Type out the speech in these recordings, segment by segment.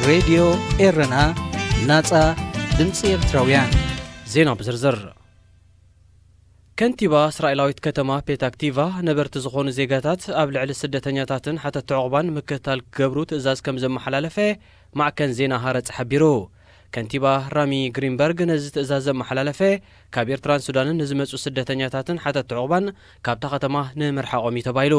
ሬድዮ ኤረና፣ ናጻ ድምጺ ኤርትራውያን። ዜና ብዝርዝር። ከንቲባ እስራኤላዊት ከተማ ፔታክቲቫ ነበርቲ ዝኾኑ ዜጋታት ኣብ ልዕሊ ስደተኛታትን ሓተቲ ዑቕባን ምክትታል ክገብሩ ትእዛዝ ከም ዘመሓላለፈ ማዕከን ዜና ሃረጽ ሓቢሩ። ከንቲባ ራሚ ግሪንበርግ ነዚ ትእዛዝ ዘመሓላለፈ፣ ካብ ኤርትራን ሱዳንን ንዝመጹ ስደተኛታትን ሓተቲ ዑቕባን ካብታ ከተማ ንምርሓቖም እዩ ተባሂሉ።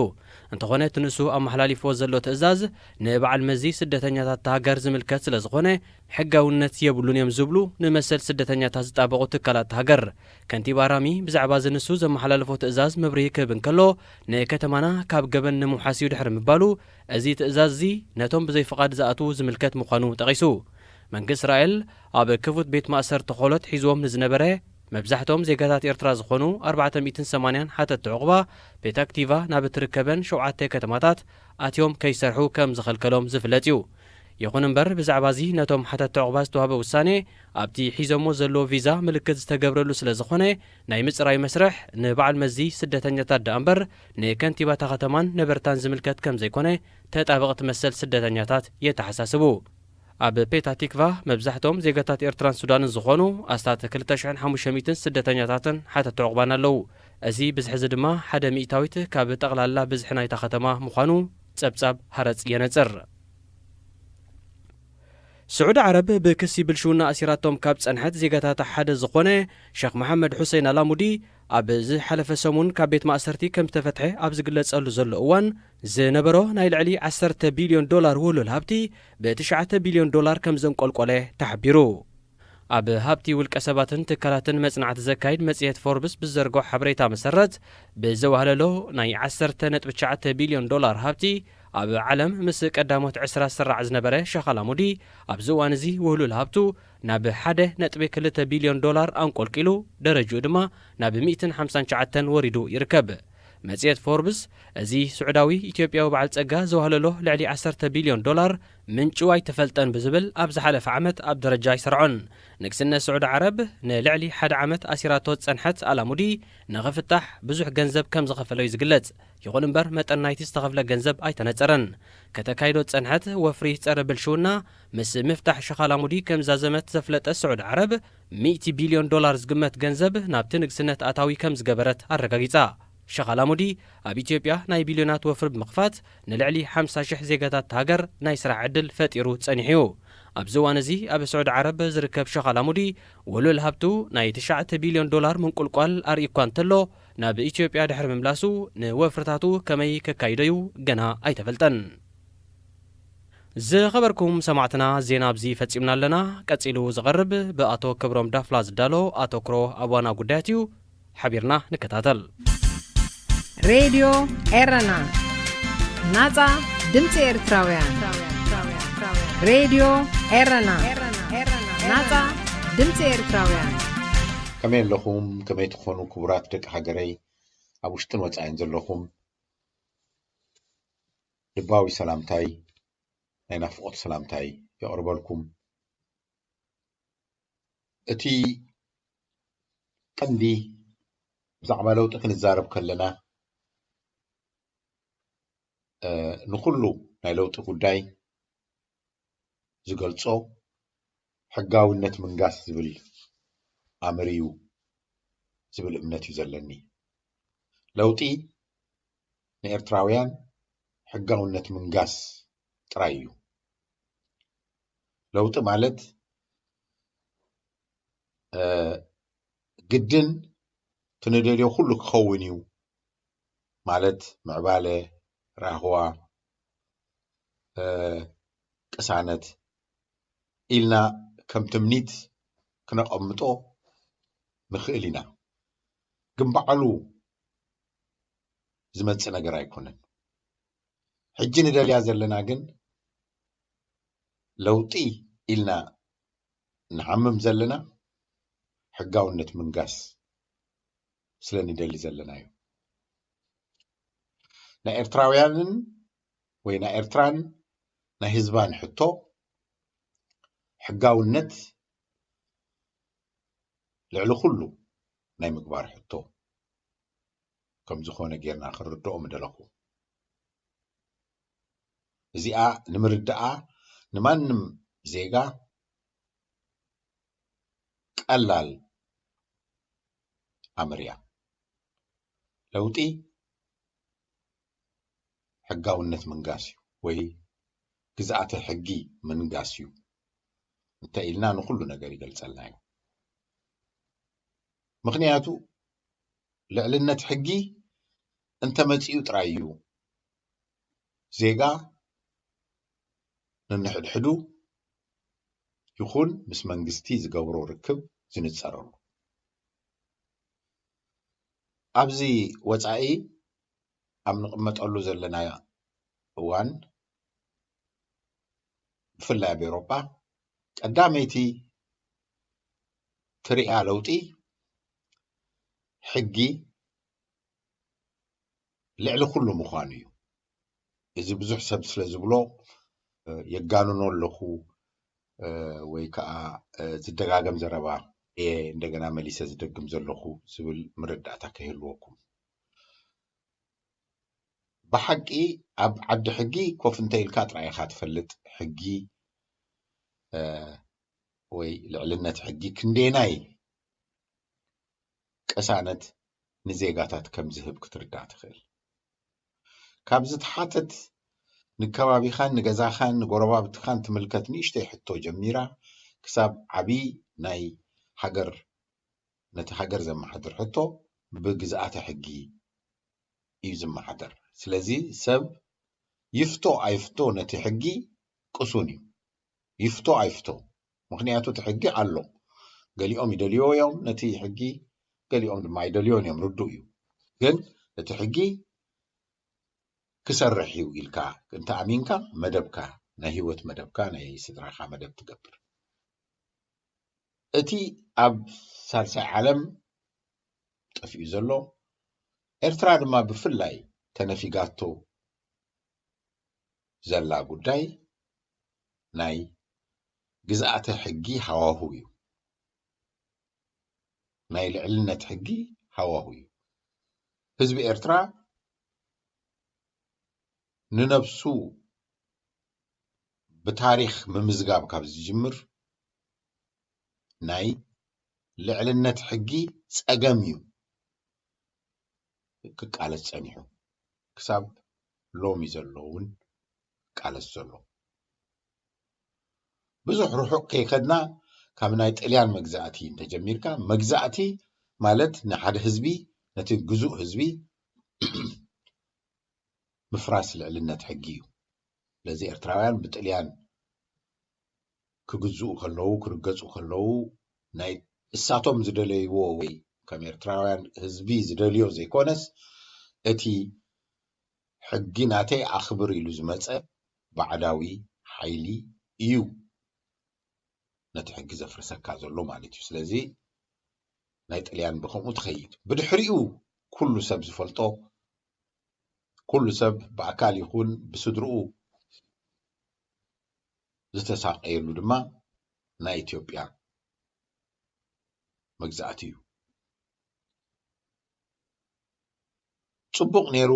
እንተኾነ እቲ ንሱ ኣመሓላሊፍዎ ዘሎ ትእዛዝ ንበዓል መዚ ስደተኛታት እታ ሃገር ዝምልከት ስለ ዝኾነ ሕጋውነት የብሉን እዮም ዝብሉ ንመሰል ስደተኛታት ዝጣበቑ ትካላት እታ ሃገር። ከንቲባ ራሚ ብዛዕባ እዚ ንሱ ዘመሓላለፎ ትእዛዝ መብርሂ ክህብ እንከሎ፣ ንከተማና ካብ ገበን ንምውሓስ እዩ ድሕሪ ምባሉ፣ እዚ ትእዛዝ እዚ ነቶም ብዘይ ፍቓድ ዝኣትዉ ዝምልከት ምዃኑ ጠቒሱ። መንግስቲ እስራኤል ኣብ ክፉት ቤት ማእሰርቲ ኮሎት ሒዝዎም ንዝነበረ መብዛሕትኦም ዜጋታት ኤርትራ ዝኾኑ ኣርባዕተ ሚእትን ሰማንያን ሓተቲ ዑቕባ፣ ፔታክቲቫ ናብ እትርከበን ሸውዓተ ከተማታት ኣትዮም ከይሰርሑ ከም ዝኸልከሎም ዝፍለጥ እዩ። ይኹን እምበር ብዛዕባ እዚ ነቶም ሓተቲ ዑቕባ ዝተዋህበ ውሳኔ ኣብቲ ሒዞሞ ዘለዎ ቪዛ ምልክት ዝተገብረሉ ስለ ዝኾነ ናይ ምጽራይ መስርሕ ንበዓል መዚ ስደተኛታት ደኣ እምበር ንከንቲባታ ከተማን ነበርታን ዝምልከት ከም ዘይኮነ ተጣበቕቲ መሰል ስደተኛታት የተሓሳስቡ። ኣብ ፔታ ቲክቫ መብዛሕትኦም ዜጋታት ኤርትራን ሱዳንን ዝኾኑ ኣስታት ክልተ ሽሕን ሓሙሽተ ሚእትን ስደተኛታትን ሓተቲ ዑቕባን ኣለዉ። እዚ ብዝሒ እዚ ድማ ሓደ ሚእታዊት ካብ ጠቕላላ ብዝሒ ናይታ ከተማ ምዃኑ ጸብጻብ ሃረጽ የነጽር። ስዑዲ ዓረብ ብክሲ ብልሽውና ኣሲራቶም ካብ ጸንሐት ዜጋታታ ሓደ ዝኾነ ሸኽ መሓመድ ሑሴን ኣላሙዲ ኣብ ዝሓለፈ ሰሙን ካብ ቤት ማእሰርቲ ከም ዝተፈትሐ ኣብ ዝግለጸሉ ዘሎ እዋን ዝነበሮ ናይ ልዕሊ ዓሰርተ ቢልዮን ዶላር ውህሉል ሃብቲ ብትሽዓተ ቢልዮን ዶላር ከም ዘንቆልቆለ ተሓቢሩ። ኣብ ሃብቲ ውልቀ ሰባትን ትካላትን መጽናዕቲ ዘካይድ መጽሔት ፎርብስ ብዝዘርግሖ ሓበሬታ መሰረት፣ ብዘዋህለሎ ናይ ዓሰርተ ነጥቢ ትሽዓተ ቢልዮን ዶላር ሃብቲ ኣብ ዓለም ምስ ቀዳሞት ዕስራ ዝስራዕ ዝነበረ ሸኽ ኣላሙዲ ኣብዚ እዋን እዚ ውህሉል ሃብቱ ናብ ሓደ ነጥቢ ክልተ ቢልዮን ዶላር ኣንቆልቂሉ፣ ደረጅኡ ድማ ናብ ሚእትን ሓምሳን ትሽዓተን ወሪዱ ይርከብ። መጽሔት ፎርብስ እዚ ስዑዳዊ ኢትዮጵያዊ በዓል ጸጋ ዘዋህለሎ ልዕሊ ዓሰርተ ቢልዮን ዶላር ምንጩ ኣይተፈልጠን ብዝብል ኣብ ዝሓለፈ ዓመት ኣብ ደረጃ ኣይሰርዖን። ንግስነት ስዑዲ ዓረብ ንልዕሊ ሓደ ዓመት ኣሲራቶ ዝጸንሐት ኣላሙዲ ንኽፍታሕ ብዙሕ ገንዘብ ከም ዝኸፈሎ እዩ ዝግለጽ። ይኹን እምበር መጠን ናይቲ ዝተኸፍለ ገንዘብ ኣይተነጸረን። ከተካይዶ ዝጸንሐት ወፍሪ ጸረ ብልሽውና ምስ ምፍታሕ ሸኽ ኣላሙዲ ከም ዛዘመት ዘፍለጠት ስዑዲ ዓረብ፣ ሚእቲ ቢልዮን ዶላር ዝግመት ገንዘብ ናብቲ ንግስነት ኣታዊ ከም ዝገበረት ኣረጋጊጻ። ሸኽ ኣላሙዲ ኣብ ኢትዮጵያ ናይ ቢልዮናት ወፍሪ ብምኽፋት ንልዕሊ ሓምሳ ሽሕ ዜጋታት እታ ሃገር ናይ ስራሕ ዕድል ፈጢሩ ጸኒሑ እዩ። ኣብዚ እዋን እዚ ኣብ ስዑዲ ዓረብ ዝርከብ ሸኽ ኣላሙዲ ውሉል ሃብቱ ናይ ትሽዓተ ቢልዮን ዶላር ምንቁልቋል ኣርእዩ እኳ እንተሎ፣ ናብ ኢትዮጵያ ድሕሪ ምምላሱ ንወፍርታቱ ከመይ ከካይዶ እዩ ገና ኣይተፈልጠን። ዝኸበርኩም ሰማዕትና፣ ዜና ኣብዚ ፈጺምና ኣለና። ቀጺሉ ዝቐርብ ብኣቶ ክብሮም ዳፍላ ዝዳሎ ኣተኩሮ ኣብ ዋና ጉዳያት እዩ። ሓቢርና ንከታተል። ሬድዮ ኤረና፣ ናጻ ድምጺ ኤርትራውያን። ሬድዮ ኤረና፣ ናጻ ድምጺ ኤርትራውያን። ከመይ ኣለኹም? ከመይ ትኾኑ ክቡራት ደቂ ሃገረይ፣ ኣብ ውሽጥን ወጻኢን ዘለኹም? ልባዊ ሰላምታይ፣ ናይ ናፍቖት ሰላምታይ የቕርበልኩም። እቲ ቀንዲ ብዛዕባ ለውጢ ክንዛረብ ከለና፣ እ፣ ንኹሉ ናይ ለውጢ ጉዳይ ዝገልጾ ሕጋውነት ምንጋስ ዝብል ኣምር እዩ ዝብል እምነት እዩ ዘለኒ። ለውጢ ንኤርትራውያን ሕጋውነት ምንጋስ ጥራይ እዩ። ለውጢ ማለት፣ እ፣ ግድን እቲ ንደልዮ ኩሉ ክኸውን እዩ ማለት ምዕባለ፣ ራህዋ፣ እ፣ ቅሳነት ኢልና ከም ትምኒት ክነቐምጦ ንኽእል ኢና። ግን ባዕሉ ዝመጽእ ነገር ኣይኮነን። ሕጂ ንደልያ ዘለና ግን ለውጢ ኢልና ንሓምም ዘለና ሕጋውነት ምንጋስ ስለ ንደሊ ዘለና እዩ። ናይ ኤርትራውያንን ወይ ናይ ኤርትራን ናይ ህዝባን ሕቶ ሕጋውነት ልዕሊ ኩሉ ናይ ምግባር ሕቶ ከም ዝኾነ ጌርና ክንርድኦ ምደለኹ። እዚኣ ንምርዳኣ ንማንም ዜጋ ቀላል ኣምርያ። ለውጢ ሕጋውነት ምንጋስ እዩ ወይ ግዝኣተ ሕጊ ምንጋስ እዩ እንተ ኢልና ንኹሉ ነገር ይገልጸልና እዩ። ምኽንያቱ ልዕልነት ሕጊ እንተመጺኡ ጥራይ እዩ ዜጋ ንንሕድሕዱ ይኹን ምስ መንግስቲ ዝገብሮ ርክብ ዝንጸረሉ። ኣብዚ ወጻኢ ኣብ ንቕመጠሉ ዘለና እዋን ብፍላይ ኣብ ኤውሮጳ ቀዳመይቲ ትሪኣ ለውጢ ሕጊ ልዕሊ ኩሉ ምዃኑ እዩ። እዚ ብዙሕ ሰብ ስለ ዝብሎ የጋንኖ ኣለኹ ወይ ከዓ ዝደጋገም ዘረባ እየ እንደገና መሊሰ ዝደግም ዘለኹ ዝብል ምርዳእታ ከይህልወኩም። ብሓቂ ኣብ ዓዲ ሕጊ ኮፍ እንተ ኢልካ ጥራይ ኢኻ ትፈልጥ። ሕጊ ወይ ልዕልነት ሕጊ ክንደየናይ ቅሳነት ንዜጋታት ከም ዝህብ ክትርዳእ ትኽእል። ካብ ዝተሓተት ንከባቢኻን ንገዛኻን ንጎረባብትኻን ትምልከት ንእሽተይ ሕቶ ጀሚራ ክሳብ ዓብዪ ናይ ሃገር ነቲ ሃገር ዘመሓድር ሕቶ ብግዝኣተ ሕጊ እዩ ዝመሓደር። ስለዚ ሰብ ይፍቶ ኣይፍቶ ነቲ ሕጊ ቅሱን እዩ። ይፍቶ ኣይፍቶ፣ ምኽንያቱ እቲ ሕጊ ኣሎ። ገሊኦም ይደልይዎ እዮም ነቲ ሕጊ፣ ገሊኦም ድማ ኣይደልዮን እዮም፣ ርዱእ እዩ። ግን እቲ ሕጊ ክሰርሕ እዩ ኢልካ እንተ ኣሚንካ መደብካ፣ ናይ ህይወት መደብካ፣ ናይ ስድራኻ መደብ ትገብር። እቲ ኣብ ሳልሳይ ዓለም ጠፊኡ ዘሎ፣ ኤርትራ ድማ ብፍላይ ተነፊጋቶ ዘላ ጉዳይ ናይ ግዝኣተ ሕጊ ሃዋሁ እዩ። ናይ ልዕልነት ሕጊ ሃዋሁ እዩ። ህዝቢ ኤርትራ ንነብሱ ብታሪኽ ምምዝጋብ ካብ ዝጅምር ናይ ልዕልነት ሕጊ ጸገም እዩ ክቃለስ ጸኒሑ። ክሳብ ሎሚ ዘሎ እውን ክቃለስ ዘሎ። ብዙሕ ርሑቕ ከይከድና ካብ ናይ ጥልያን መግዛእቲ እንተጀሚርካ፣ መግዛእቲ ማለት ንሓደ ህዝቢ፣ ነቲ ግዙእ ህዝቢ ምፍራስ ልዕልነት ሕጊ እዩ። ስለዚ ኤርትራውያን ብጥልያን ክግዝኡ ከለዉ፣ ክርገጹ ከለዉ ናይ እሳቶም ዝደለይዎ ወይ ከም ኤርትራውያን ህዝቢ ዝደልዮ ዘይኮነስ እቲ ሕጊ ናተይ ኣኽብር ኢሉ ዝመጸ ባዕዳዊ ሓይሊ እዩ ነቲ ሕጊ ዘፍርሰካ ዘሎ ማለት እዩ። ስለዚ ናይ ጥልያን ብኸምኡ ትኸይድ። ብድሕሪኡ ኩሉ ሰብ ዝፈልጦ፣ ኩሉ ሰብ ብኣካል ይኹን ብስድርኡ ዝተሳቀየሉ ድማ ናይ ኢትዮጵያ መግዛእቲ እዩ። ጽቡቕ ነይሩ፣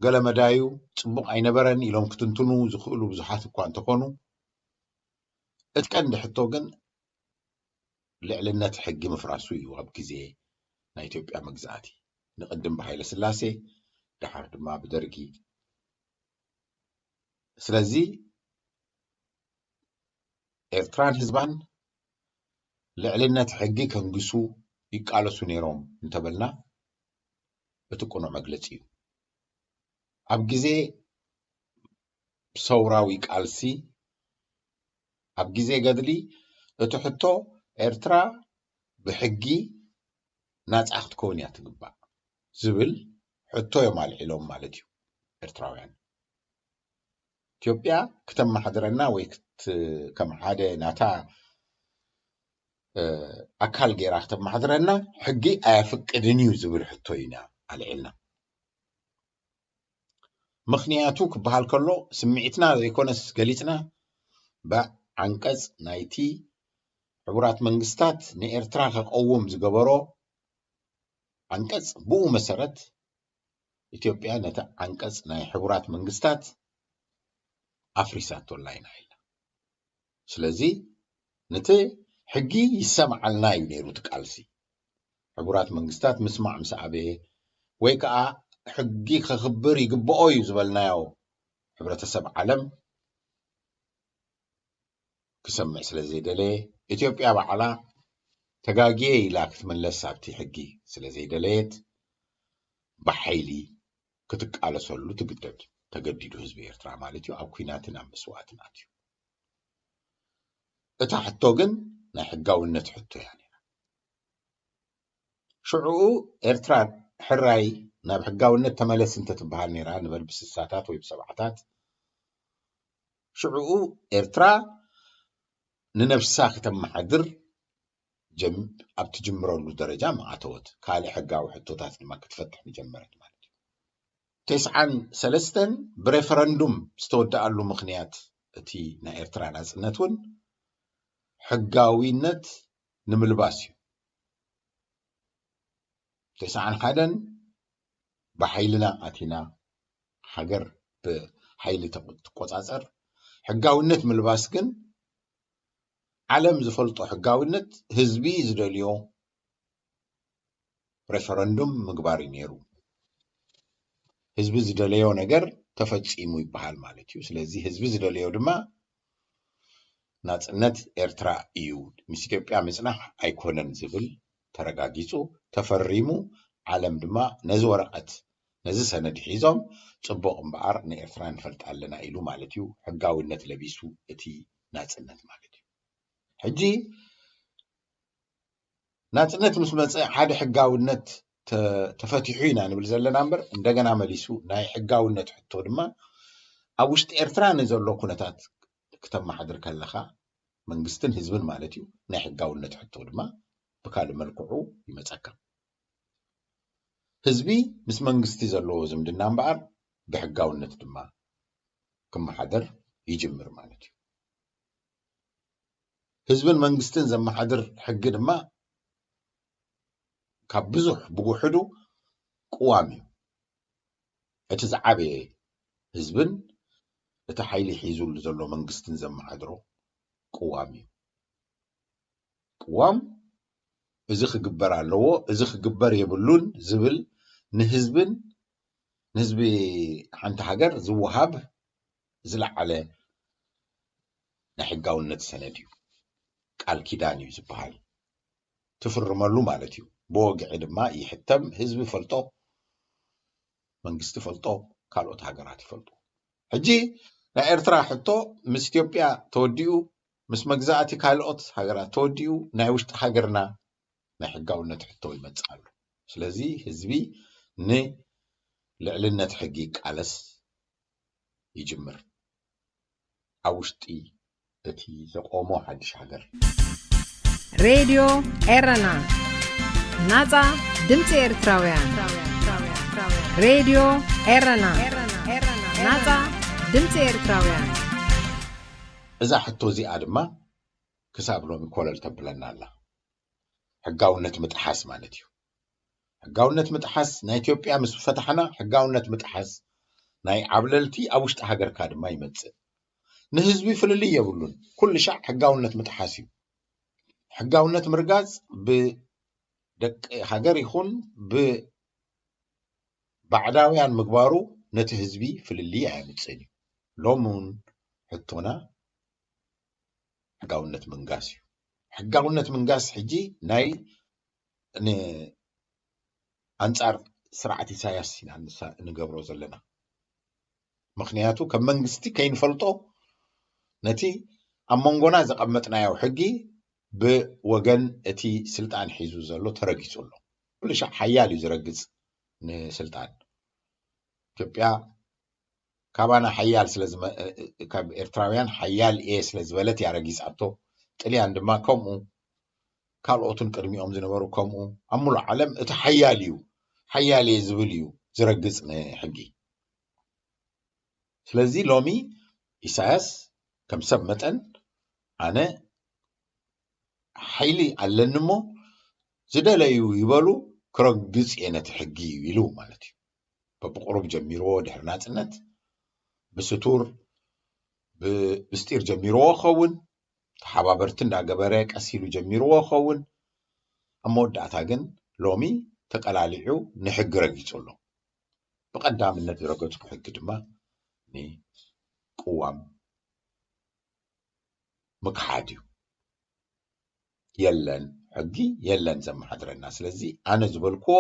ገለ መዳዩ ጽቡቕ ኣይነበረን ኢሎም ክትንትኑ ዝኽእሉ ብዙሓት እኳ እንተኾኑ፣ እቲ ቀንዲ ሕቶ ግን ልዕልነት ሕጊ ምፍራሱ እዩ። ኣብ ግዜ ናይ ኢትዮጵያ መግዛእቲ፣ ንቕድም ብሃይለ ስላሴ፣ ደሓር ድማ ብደርጊ። ስለዚ ኤርትራን ህዝባን ልዕልነት ሕጊ ከንግሱ ይቃለሱ ነይሮም እንተበልና፣ እቲ ቅኑዕ መግለጺ እዩ። ኣብ ግዜ ሰውራዊ ቃልሲ፣ ኣብ ግዜ ገድሊ፣ እቲ ሕቶ ኤርትራ ብሕጊ ናጻ ክትከውን እያ ትግባእ ዝብል ሕቶ እዮም ኣልዒሎም ማለት እዩ ኤርትራውያን። ኢትዮጵያ ክተመሓድረና ወይ ክት-፣ ከም ሓደ ናታ፣ እ፣ ኣካል ገይራ ክተመሓድረና ሕጊ ኣየፍቅድን እዩ ዝብል ሕቶ ኢና ኣልዒልና። ምኽንያቱ ክበሃል ከሎ፣ ስምዒትና ዘይኮነስ ገሊጽና፣ ብዓንቀጽ ናይቲ ሕቡራት መንግስታት ንኤርትራ ከቐውም ዝገበሮ ዓንቀጽ፣ ብኡ መሰረት ኢትዮጵያ ነቲ ዓንቀጽ ናይ ሕቡራት መንግስታት ኣፍሪሳቶ ኣላ ኢና ኢልና። ስለዚ ነቲ ሕጊ ይሰምዓልና እዩ ነይሩ እቲ ቃልሲ። ሕቡራት መንግስታት ምስማዕ ምስ ኣበየ ወይ ከዓ ሕጊ ከኽብር ይግብኦ እዩ ዝበልናዮ ሕብረተሰብ ዓለም ክሰምዕ ስለ ዘይደለየ፣ ኢትዮጵያ ባዕላ ተጋግየ ኢላ ክትምለስ ኣብቲ ሕጊ ስለ ዘይደለየት ብሓይሊ ክትቃለሰሉ ትግደድ፣ ተገዲዱ ህዝቢ ኤርትራ ማለት እዩ። ኣብ ኲናትን ኣብ መስዋእትን ኣትዩ። እታ ሕቶ ግን ናይ ሕጋውነት ሕቶ እያ ነይራ። ሽዕኡ ኤርትራ ሕራይ ናብ ሕጋውነት ተመለስ እንተትበሃል ነይራ ንበል ብስሳታት ወይ ብሰብዓታት፣ ሽዕኡ ኤርትራ ንነብሳ ከተመሓድር ጀም-፣ ኣብ ትጅምረሉ ደረጃ ምኣተወት። ካልእ ሕጋዊ ሕቶታት ድማ ክትፈትሕ ምጀመረት ማለት እዩ። ተስዓን ሰለስተን ብሬፈረንዱም ዝተወደኣሉ ምኽንያት እቲ ናይ ኤርትራ ናጽነት እውን ሕጋዊነት ንምልባስ እዩ። ተስዓን ሓደን ብሓይልና ኣቲና ሃገር ብሓይሊ ተቆ-፣ ትቆጻጸር። ሕጋዊነት ምልባስ ግን ዓለም ዝፈልጦ ሕጋዊነት ህዝቢ ዝደልዮ ሬፈረንዱም ምግባር እዩ ነይሩ። ህዝቢ ዝደለዮ ነገር ተፈጺሙ ይበሃል ማለት እዩ። ስለዚ ህዝቢ ዝደለዮ ድማ ናጽነት ኤርትራ እዩ፣ ምስ ኢትዮጵያ ምጽናሕ ኣይኮነን ዝብል ተረጋጊጹ፣ ተፈሪሙ፣ ዓለም ድማ ነዚ ወረቐት፣ ነዚ ሰነድ ሒዞም ጽቡቕ እምበኣር ንኤርትራ ንፈልጣ ኣለና ኢሉ ማለት እዩ። ሕጋዊነት ለቢሱ እቲ ናጽነት ማለት እዩ። ሕጂ ናጽነት ምስ መጸ ሓደ ሕጋውነት ተ-፣ ተፈቲሑ ኢና ንብል ዘለና እምበር፣ እንደገና መሊሱ ናይ ሕጋውነት ሕቶ ድማ ኣብ ውሽጢ ኤርትራ ንዘሎ ኩነታት ክተመሓድር ከለኻ፣ መንግስትን ህዝብን ማለት እዩ፣ ናይ ሕጋውነት ሕቶ ድማ ብካልእ መልክዑ ይመጸካ። ህዝቢ ምስ መንግስቲ ዘለዎ ዝምድና እምበኣር ብሕጋውነት ድማ ክመሓደር ይጅምር ማለት እዩ። ህዝብን መንግስትን ዘመሓድር ሕጊ ድማ ካብ ብዙሕ ብውሕዱ ቅዋም እዩ። እቲ ዝዓበየ ህዝብን እቲ ሓይሊ ሒዙሉ ዘሎ መንግስትን ዘመሓድሮ ቅዋም እዩ። ቅዋም እዚ ክግበር ኣለዎ፣ እዚ ክግበር የብሉን ዝብል ንህዝብን ንህዝቢ ሓንቲ ሃገር ዝወሃብ ዝለዓለ ናይ ሕጋውነት ሰነድ እዩ። ቃል ኪዳን እዩ ዝበሃል። ትፍርመሉ ማለት እዩ። ብወግዒ ድማ ይሕተም፣ ህዝቢ ፈልጦ፣ መንግስቲ ፈልጦ፣ ካልኦት ሃገራት ይፈልጡ። ሕጂ ናይ ኤርትራ ሕቶ ምስ ኢትዮጵያ ተወዲኡ፣ ምስ መግዛእቲ ካልኦት ሃገራት ተወዲኡ፣ ናይ ውሽጢ ሃገርና ናይ ሕጋውነት ሕቶ ይመጽእ ኣሎ። ስለዚ ህዝቢ ንልዕልነት ሕጊ ይቃለስ ይጅምር። ኣብ ውሽጢ እቲ ዘቆሞ ሓድሽ ሃገር። ሬድዮ ኤረና፣ ናጻ ድምጺ ኤርትራውያን። ሬድዮ ኤረና፣ ናጻ ድምጺ ኤርትራውያን። እዛ ሕቶ እዚኣ ድማ ክሳብ ሎሚ ኮለል ተብለና ኣላ። ሕጋውነት ምጥሓስ ማለት እዩ። ሕጋውነት ምጥሓስ ናይ ኢትዮጵያ ምስ ፈታሕና፣ ሕጋውነት ምጥሓስ ናይ ዓብለልቲ ኣብ ውሽጢ ሃገርካ ድማ ይመጽእ። ንህዝቢ ፍልልይ የብሉን። ኩሉ ሻዕ ሕጋውነት ምጥሓስ እዩ። ሕጋውነት ምርጋጽ ብደቂ ሃገር ይኹን ብባዕዳውያን ምግባሩ ነቲ ህዝቢ ፍልልይ ኣየምጽእን እዩ። ሎሚ እውን ሕቶና ሕጋውነት ምንጋስ እዩ። ሕጋውነት ምንጋስ ሕጂ ናይ ን-፣ ኣንጻር ስርዓት ኢሳያስ ኢና ንሳ-፣ ንገብሮ ዘለና። ምኽንያቱ ከም መንግስቲ ከይንፈልጦ ነቲ ኣብ መንጎና ዘቐመጥናዮ ሕጊ ብወገን እቲ ስልጣን ሒዙ ዘሎ ተረጊጹ ኣሎ። ኩሉ ሻዕ ሓያል እዩ ዝረግጽ ንስልጣን። ኢትዮጵያ ካባና ሓያል ስለ ዝመ-፣ ካብ ኤርትራውያን ሓያል እየ ስለ ዝበለት እያ ረጊጻቶ። ጥልያን ድማ ከምኡ፣ ካልኦትን ቅድሚኦም ዝነበሩ ከምኡ። ኣብ ሙሉእ ዓለም እቲ ሓያል እዩ፣ ሓያል እየ ዝብል እዩ ዝረግጽ ንሕጊ። ስለዚ ሎሚ ኢሳያስ ከም ሰብ መጠን ኣነ ሓይሊ ኣለኒ እሞ ዝደለዩ ይበሉ ክረግጽ እየ ነቲ ሕጊ ኢሉ ማለት እዩ። በብቁሩብ ጀሚርዎ ድሕሪ ናጽነት ብስቱር ብ-፣ ብስጢር ጀሚርዎ ክኸውን ተሓባበርቲ እንዳገበረ ቀስ ኢሉ ጀሚርዎ ኸውን። ኣብ መወዳእታ ግን ሎሚ ተቀላሊዑ ንሕጊ ረጊጹ ኣሎ። ብቐዳምነት ዝረገጹ ሕጊ ድማ ንቅዋም ምክሓድ እዩ። የለን ሕጊ፣ የለን ዘመሓድረና። ስለዚ ኣነ ዝበልክዎ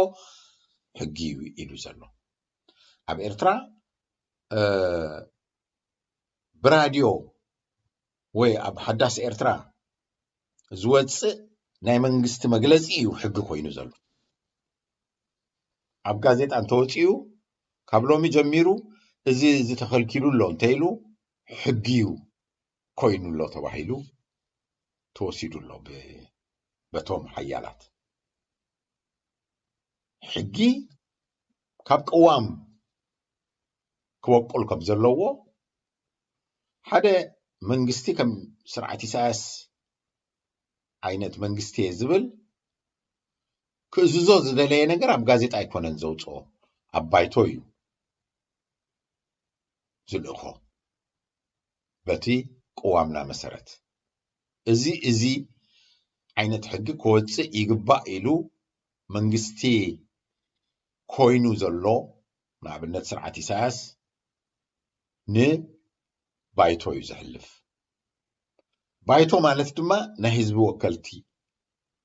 ሕጊ እዩ ኢሉ ዘሎ። ኣብ ኤርትራ፣ እ፣ ብራድዮ ወይ ኣብ ሓዳስ ኤርትራ ዝወጽእ ናይ መንግስቲ መግለጺ እዩ ሕጊ ኮይኑ ዘሎ። ኣብ ጋዜጣ እንተወጺኡ፣ ካብ ሎሚ ጀሚሩ እዚ፣ እዚ ተኸልኪሉ ኣሎ እንተኢሉ፣ ሕጊ እዩ ኮይኑ ኣሎ ተባሂሉ ተወሲዱ ኣሎ ብ-፣ በቶም ሓያላት። ሕጊ ካብ ቅዋም ክበቁል ከም ዘለዎ፣ ሓደ መንግስቲ ከም ስርዓት ኢሳያስ ዓይነት መንግስቲ እየ ዝብል ክእዝዞ ዝደለየ ነገር ኣብ ጋዜጣ ኣይኮነን ዘውፅኦ፣ ኣብ ባይቶ እዩ ዝልእኾ። በቲ ቅዋምና መሰረት እዚ፣ እዚ ዓይነት ሕጊ ክወፅእ ይግባእ ኢሉ መንግስቲ ኮይኑ ዘሎ፣ ንኣብነት ስርዓት ኢሳያስ ንባይቶ እዩ ዘሕልፍ። ባይቶ ማለት ድማ ናይ ህዝቢ ወከልቲ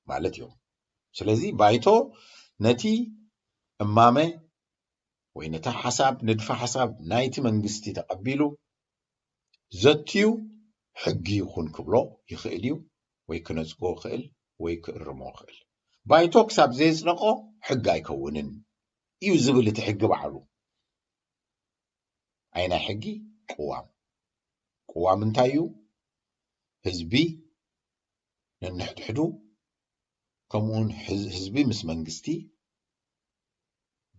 ማለት እዮም። ስለዚ ባይቶ ነቲ እማመ ወይ ነቲ ሓሳብ፣ ንድፈ ሓሳብ ናይቲ መንግስቲ ተቐቢሉ ዘትዩ ሕጊ ይኹን ክብሎ ይኽእል እዩ፣ ወይ ክነጽጎ ይኽእል፣ ወይ ክእርሞ ይኽእል። ባይቶ ክሳብ ዘየጽደቆ ሕጊ ኣይከውንን እዩ ዝብል እቲ ሕጊ ባዕሉ። ኣይ ናይ ሕጊ ቅዋም። ቅዋም እንታይ እዩ? ህዝቢ ነንሕድሕዱ፣ ከምኡውን ህዝ-፣ ህዝቢ ምስ መንግስቲ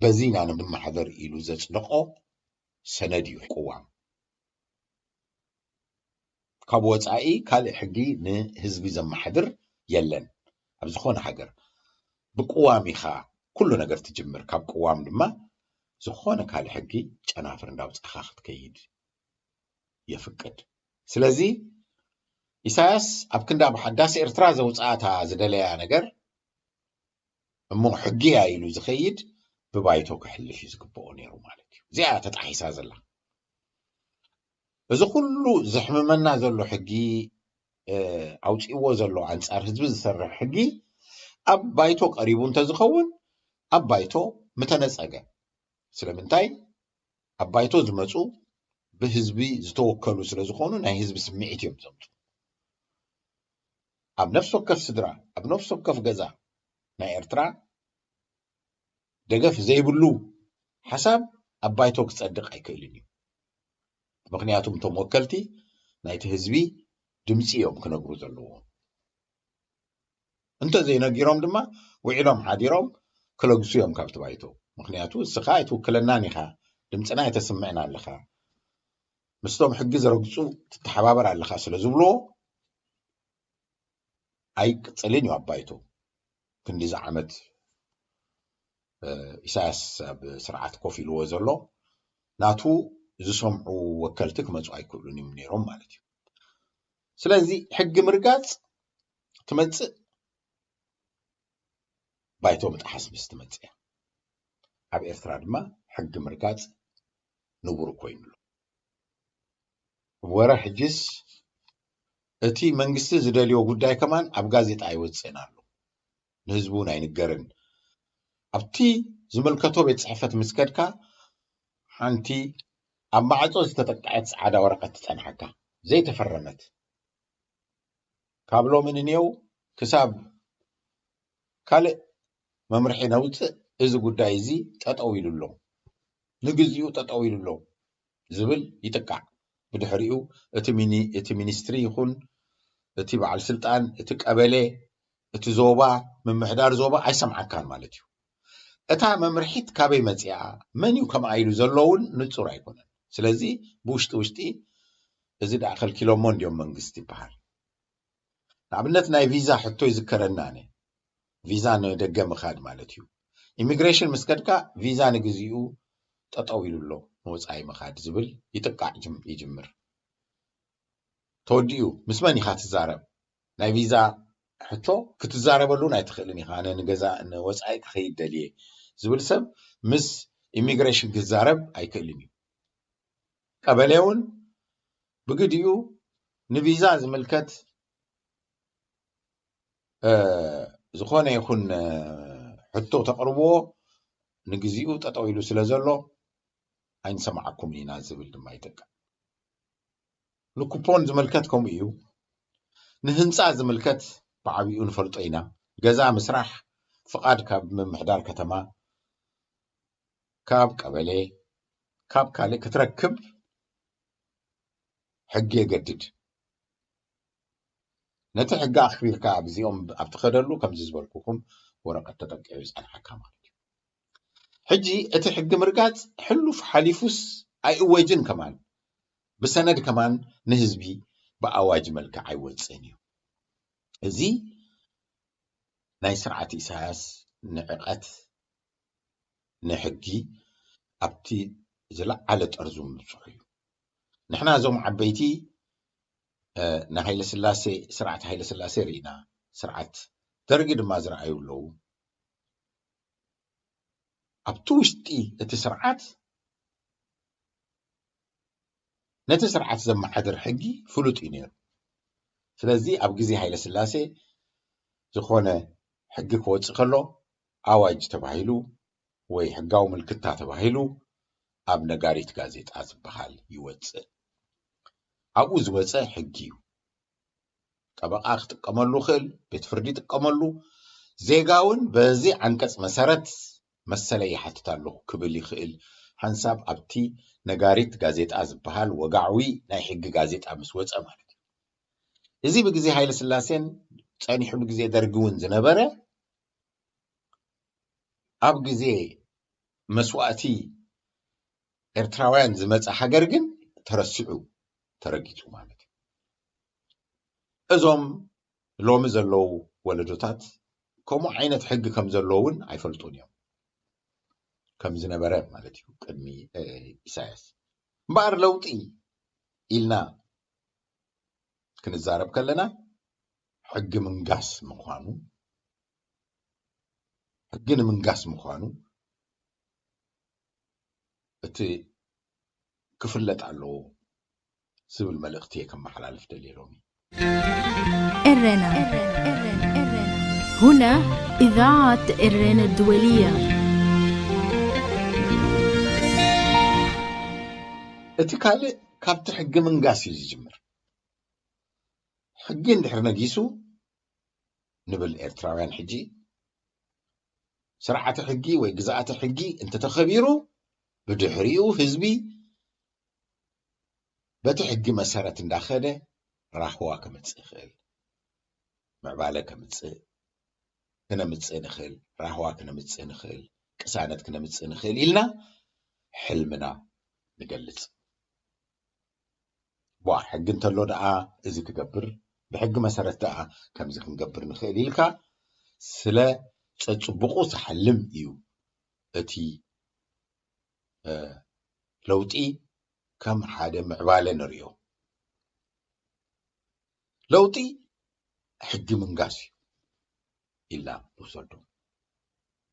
በዚ ኢና ንመሓደር ኢሉ ዘጽደቆ ሰነድ እዩ ቅዋም። ካብ ወጻኢ ካልእ ሕጊ ንህዝቢ ዘመሓድር የለን። ኣብ ዝኾነ ሃገር ብቅዋም ኢኻ ኩሉ ነገር ትጅምር። ካብ ቅዋም ድማ ዝኾነ ካልእ ሕጊ ጨናፍር እንዳውጻኻ ክትከይድ የፍቅድ። ስለዚ ኢሳያስ ኣብ ክንዳ ብሓዳስ ኤርትራ ዘውጻኣታ ዝደለያ ነገር እሞ ሕጊ እያ ኢሉ ዝኸይድ ብባይቶ ክሕልፍ እዩ ዝግብኦ ነይሩ ማለት እዩ። እዚኣ እያ ተጣሒሳ ዘላ። እዚ ኩሉ ዘሕምመና ዘሎ ሕጊ፣ እ፣ ኣውጺእዎ ዘሎ ኣንጻር ህዝቢ ዝሰርሕ ሕጊ ኣብ ባይቶ ቀሪቡ እንተዝኸውን ኣብ ባይቶ ምተነጸገ። ስለምንታይ? ኣብ ባይቶ ዝመጹ ብህዝቢ ዝተወከሉ ስለ ዝኾኑ ናይ ህዝቢ ስምዒት እዮም ዘምጹ። ኣብ ነፍሲ ወከፍ ስድራ፣ ኣብ ነፍሲ ወከፍ ገዛ ናይ ኤርትራ ደገፍ ዘይብሉ ሓሳብ ኣብ ባይቶ ክጸድቕ ኣይክእልን እዩ። ምኽንያቱ እቶም ወከልቲ ናይቲ ህዝቢ ድምጺ እዮም ክነግሩ ዘለዎም። እንተ ዘይነጊሮም ድማ ውዒሎም ሓዲሮም ክለግሱ እዮም ካብቲ ባይቶ። ምኽንያቱ እስኻ ኣይትውክለናን ኢኻ፣ ድምፅና ኣይተስምዕን ኣለኻ፣ ምስቶም ሕጊ ዘረግፁ ትተሓባበር ኣለኻ ስለ ዝብልዎ ኣይቅፅልን እዩ ኣብ ባይቶ። ክንዲዚ ዓመት፣ እ፣ ኢሳያስ ኣብ ስርዓት ኮፍ ኢልዎ ዘሎ ናቱ ዝሰምዑ ወከልቲ ክመፁ ኣይክእሉን እዮም ነይሮም ማለት እዩ። ስለዚ ሕጊ ምርጋፅ ትመፅእ ባይቶ ምጥሓስ ምስ ትመፅእ እያ። ኣብ ኤርትራ ድማ ሕጊ ምርጋፅ ንቡር ኮይኑ ኣሎ። ወረ ሕጅስ እቲ መንግስቲ ዝደልዮ ጉዳይ ከማን ኣብ ጋዜጣ ኣይወፅእን ኣሎ። ንህዝቢ እውን ኣይንገርን። ኣብቲ ዝምልከቶ ቤት ጽሕፈት ምስ ከድካ ሓንቲ ኣብ ማዕጾ ዝተጠቅዐት ጻዕዳ ወረቐት ትጸንሓካ፣ ዘይተፈረመት። ካብ ሎሚ ንኔው ክሳብ ካልእ መምርሒ ነውጽእ፣ እዚ ጉዳይ እዚ ጠጠው ኢሉ ኣሎ፣ ንግዚኡ ጠጠው ኢሉ ኣሎ ዝብል ይጥቃዕ። ብድሕሪኡ እቲ ሚኒ-፣ እቲ ሚኒስትሪ ይኹን እቲ በዓል ስልጣን፣ እቲ ቀበሌ፣ እቲ ዞባ፣ ምምሕዳር ዞባ ኣይሰምዓካን ማለት እዩ። እታ መምርሒት ካበይ መጺኣ፣ መን እዩ ከምኣ ኢሉ ዘሎ እውን ንጹር ኣይኮነን። ስለዚ ብውሽጢ ውሽጢ እዚ ደኣ ከልኪሎሞ እንድዮም መንግስቲ ይበሃል። ንኣብነት ናይ ቪዛ ሕቶ ይዝከረኒ ኣነ። ቪዛ ንደገ ምኻድ ማለት እዩ። ኢሚግሬሽን ምስ ከድካ ቪዛ ንግዚኡ ጠጠው ኢሉ ኣሎ፣ ንወጻኢ ምኻድ ዝብል ይጥቃዕ ጅም-፣ ይጅምር። ተወዲኡ ምስ መን ኢኻ ትዛረብ? ናይ ቪዛ ሕቶ ክትዛረበሉን ኣይትኽእልን ኢኻ። ኣነ ንገዛ ንወፃኢ ክኸይድ ደልየ ዝብል ሰብ ምስ ኢሚግሬሽን ክዛረብ ኣይክእልን እዩ። ቀበሌ እውን ብግዲኡ ንቪዛ ዝምልከት ዝኾነ ይኹን ሕቶ ተቕርብዎ ንግዚኡ ጠጠው ኢሉ ስለ ዘሎ ኣይንሰማዓኩምን ኢና ዝብል ድማ ይጥቀም። ንኩፖን ዝምልከት ከምኡ እዩ። ንህንፃ ዝምልከት ብዓቢኡ ንፈልጦ ኢና። ገዛ ምስራሕ ፍቓድ ካብ ምምሕዳር ከተማ፣ ካብ ቀበሌ፣ ካብ ካልእ ክትረክብ ሕጊ የገድድ። ነቲ ሕጊ ኣኽቢርካ ኣብዚኦም ኣብ ትኸደሉ ከምዚ ዝበልኩኹም ወረቐት ተጠቂዑ ይጸንሓካ ማለት እዩ። ሕጂ እቲ ሕጊ ምርጋጽ ሕሉፍ ሓሊፉስ ኣይእወጅን ከማን ብሰነድ ከማን ንህዝቢ ብኣዋጅ መልክዕ ኣይወጽእን እዩ። እዚ ናይ ስርዓት ኢሳያስ ንዕቐት ንሕጊ ኣብቲ ዝለዓለ ጠርዙ ምብጽሑ እዩ። ንሕና እዞም ዓበይቲ ንሃይለ ስላሴ ስርዓት ሃይለ ስላሴ ርኢና፣ ስርዓት ደርጊ ድማ ዝረኣዩ ኣለዉ። ኣብቲ ውሽጢ እቲ ስርዓት ነቲ ስርዓት ዘመሓድር ሕጊ ፍሉጥ እዩ ነይሩ። ስለዚ ኣብ ግዜ ሃይለ ስላሴ ዝኾነ ሕጊ ክወፅእ ከሎ ኣዋጅ ተባሂሉ ወይ ሕጋዊ ምልክታ ተባሂሉ ኣብ ነጋሪት ጋዜጣ ዝበሃል ይወፅእ። ኣብኡ ዝወፀ ሕጊ እዩ። ጠበቓ ክጥቀመሉ ክእል፣ ቤት ፍርዲ ይጥቀመሉ። ዜጋ እውን በዚ ዓንቀፅ መሰረት መሰለይ ይሓትት ኣለኹ ክብል ይኽእል። ሓንሳብ ኣብቲ ነጋሪት ጋዜጣ ዝበሃል ወጋዕዊ ናይ ሕጊ ጋዜጣ ምስ ወፀ ማለት እዩ። እዚ ብግዜ ሃይለ ስላሴን ጸኒሑ ብግዜ ደርጊ እውን ዝነበረ ኣብ ግዜ መስዋእቲ ኤርትራውያን ዝመጸ ሃገር ግን ተረሲዑ ተረጊጹ ማለት እዩ። እዞም ሎሚ ዘለዉ ወለዶታት ከምኡ ዓይነት ሕጊ ከም ዘለዎ እውን ኣይፈልጡን እዮም ከም ዝነበረ ማለት እዩ ቅድሚ ኢሳያስ። እምበኣር ለውጢ ኢልና ክንዛረብ ከለና ሕጊ ምንጋስ ምዃኑ ሕጊ ንምንጋስ ምዃኑ እቲ ክፍለጥ ኣለዎ ዝብል መልእኽቲ እየ ከመሓላልፍ ደልየ ሎሚ። ኤረና ሁና إذاعة إرينا الدولية. እቲ ካልእ ካብቲ ሕጊ ምንጋስ እዩ ዝጅምር። ሕጊ እንድሕር ነጊሱ ንብል ኤርትራውያን ሕጂ ስርዓተ ሕጊ ወይ ግዝኣተ ሕጊ እንተተኸቢሩ ብድሕሪኡ ህዝቢ በቲ ሕጊ መሰረት እንዳኸደ ራህዋ ከምፅእ ይኽእል፣ ምዕባለ ከምፅእ ክነምፅእ ንኽእል፣ ራህዋ ክነምፅእ ንኽእል፣ ቅሳነት ክነምፅእ ንኽእል ኢልና ሕልምና ንገልፅ። ቧ ሕጊ እንተሎ ደኣ እዚ ክገብር ብሕጊ መሰረት ደኣ ከምዚ ክንገብር ንኽእል ኢልካ ስለ ጸጽብቑ ዝሓልም እዩ እቲ ለውጢ ከም ሓደ ምዕባለ ንሪኦ። ለውጢ ሕጊ ምንጋስ እዩ ኢልና ንውሰዶ።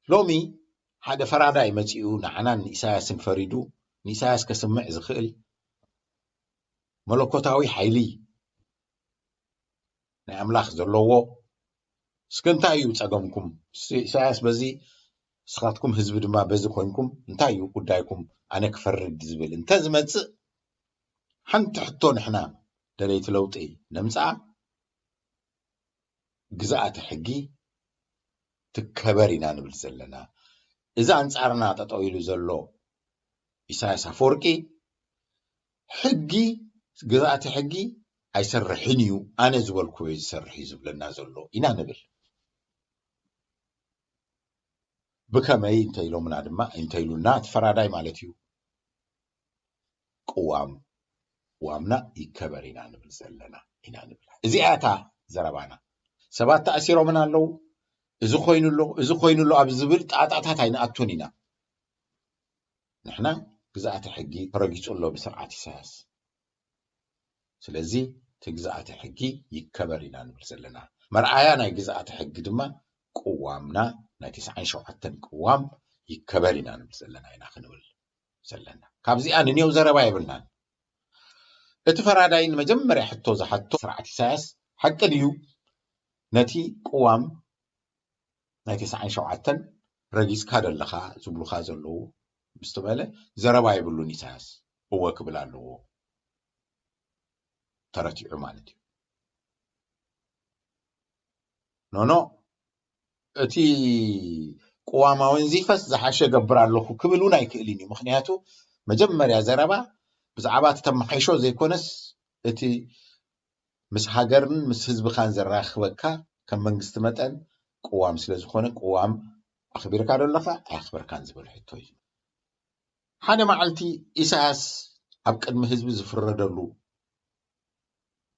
ሎሚ ሓደ ፈራዳይ መጺኡ ንዓናን ንኢሳያስን ፈሪዱ ንኢሳያስ ከስምዕ ዝኽእል መለኮታዊ ሓይሊ ናይ ኣምላኽ ዘለዎ እስከ እንታይ እዩ ጸገምኩም? ኢሳያስ በዚ ንስኻትኩም ህዝቢ ድማ በዚ ኮንኩም እንታይ እዩ ጉዳይኩም? ኣነ ክፈርድ ዝብል እንተ ዝመጽእ ሓንቲ ሕቶ ንሕና ደለይቲ ለውጢ ነምጽኣ ግዝኣተ ሕጊ ትከበር ኢና ንብል ዘለና። እዚ ኣንጻርና ጠጠው ኢሉ ዘሎ ኢሳያስ ኣፈወርቂ ሕጊ ግዝኣተ ሕጊ ኣይሰርሕን እዩ ኣነ ዝበልኩ ዝሰርሕ እዩ ዝብለና ዘሎ ኢና ንብል። ብከመይ እንተኢሎምና ድማ እንተኢሉና እቲ ፈራዳይ ማለት እዩ ቅዋም ቅዋምና ይከበር ኢና ንብል ዘለና ኢና ንብል። እዚኣ እታ ዘረባና። ሰባት ተኣሲሮምን ኣለዉ። እዚ ኮይኑ ኣሎ እዚ ኮይኑ ኣሎ ኣብ ዝብል ጣጣታት ኣይንኣቱን ኢና። ንሕና ግዝኣተ ሕጊ ተረጊጹ ኣሎ ብስርዓት ኢሳያስ። ስለዚ እቲ ግዝኣተ ሕጊ ይከበር ኢና ንብል ዘለና። መርኣያ ናይ ግዝኣተ ሕጊ ድማ ቅዋምና ናይ ተስዓን ሸውዓተን ቅዋም ይከበር ኢና ንብል ዘለና ኢና ክንብል ዘለና። ካብዚኣ ንንየው ዘረባ የብልናን። እቲ ፈራዳይ ንመጀመርያ ሕቶ ዝሓቶ ስርዓት ኢሳያስ ሓቂ ድዩ ነቲ ቅዋም ናይ ተስዓን ሸውዓተን ረጊጽካ ደለኻ ዝብሉኻ ዘለዉ ምስ ተባለ ዘረባ የብሉን ኢሳያስ። እወ ክብል ኣለዎ። ተረቲዑ ማለት እዩ። ኖኖ እቲ ቅዋማዊ ንዚፈስ ዝሓሸ ገብር ኣለኹ ክብል እውን ኣይክእልን እዩ። ምኽንያቱ መጀመርያ ዘረባ ብዛዕባ እቲ ተመሓይሾ ዘይኮነስ እቲ ምስ ሃገርን ምስ ህዝብኻን ዘራኽበካ ከም መንግስቲ መጠን ቅዋም ስለ ዝኾነ ቅዋም ኣኽቢርካ ዶ ኣለኻ ኣየኽበርካን ዝብል ሕቶ እዩ። ሓደ መዓልቲ ኢሳያስ ኣብ ቅድሚ ህዝቢ ዝፍረደሉ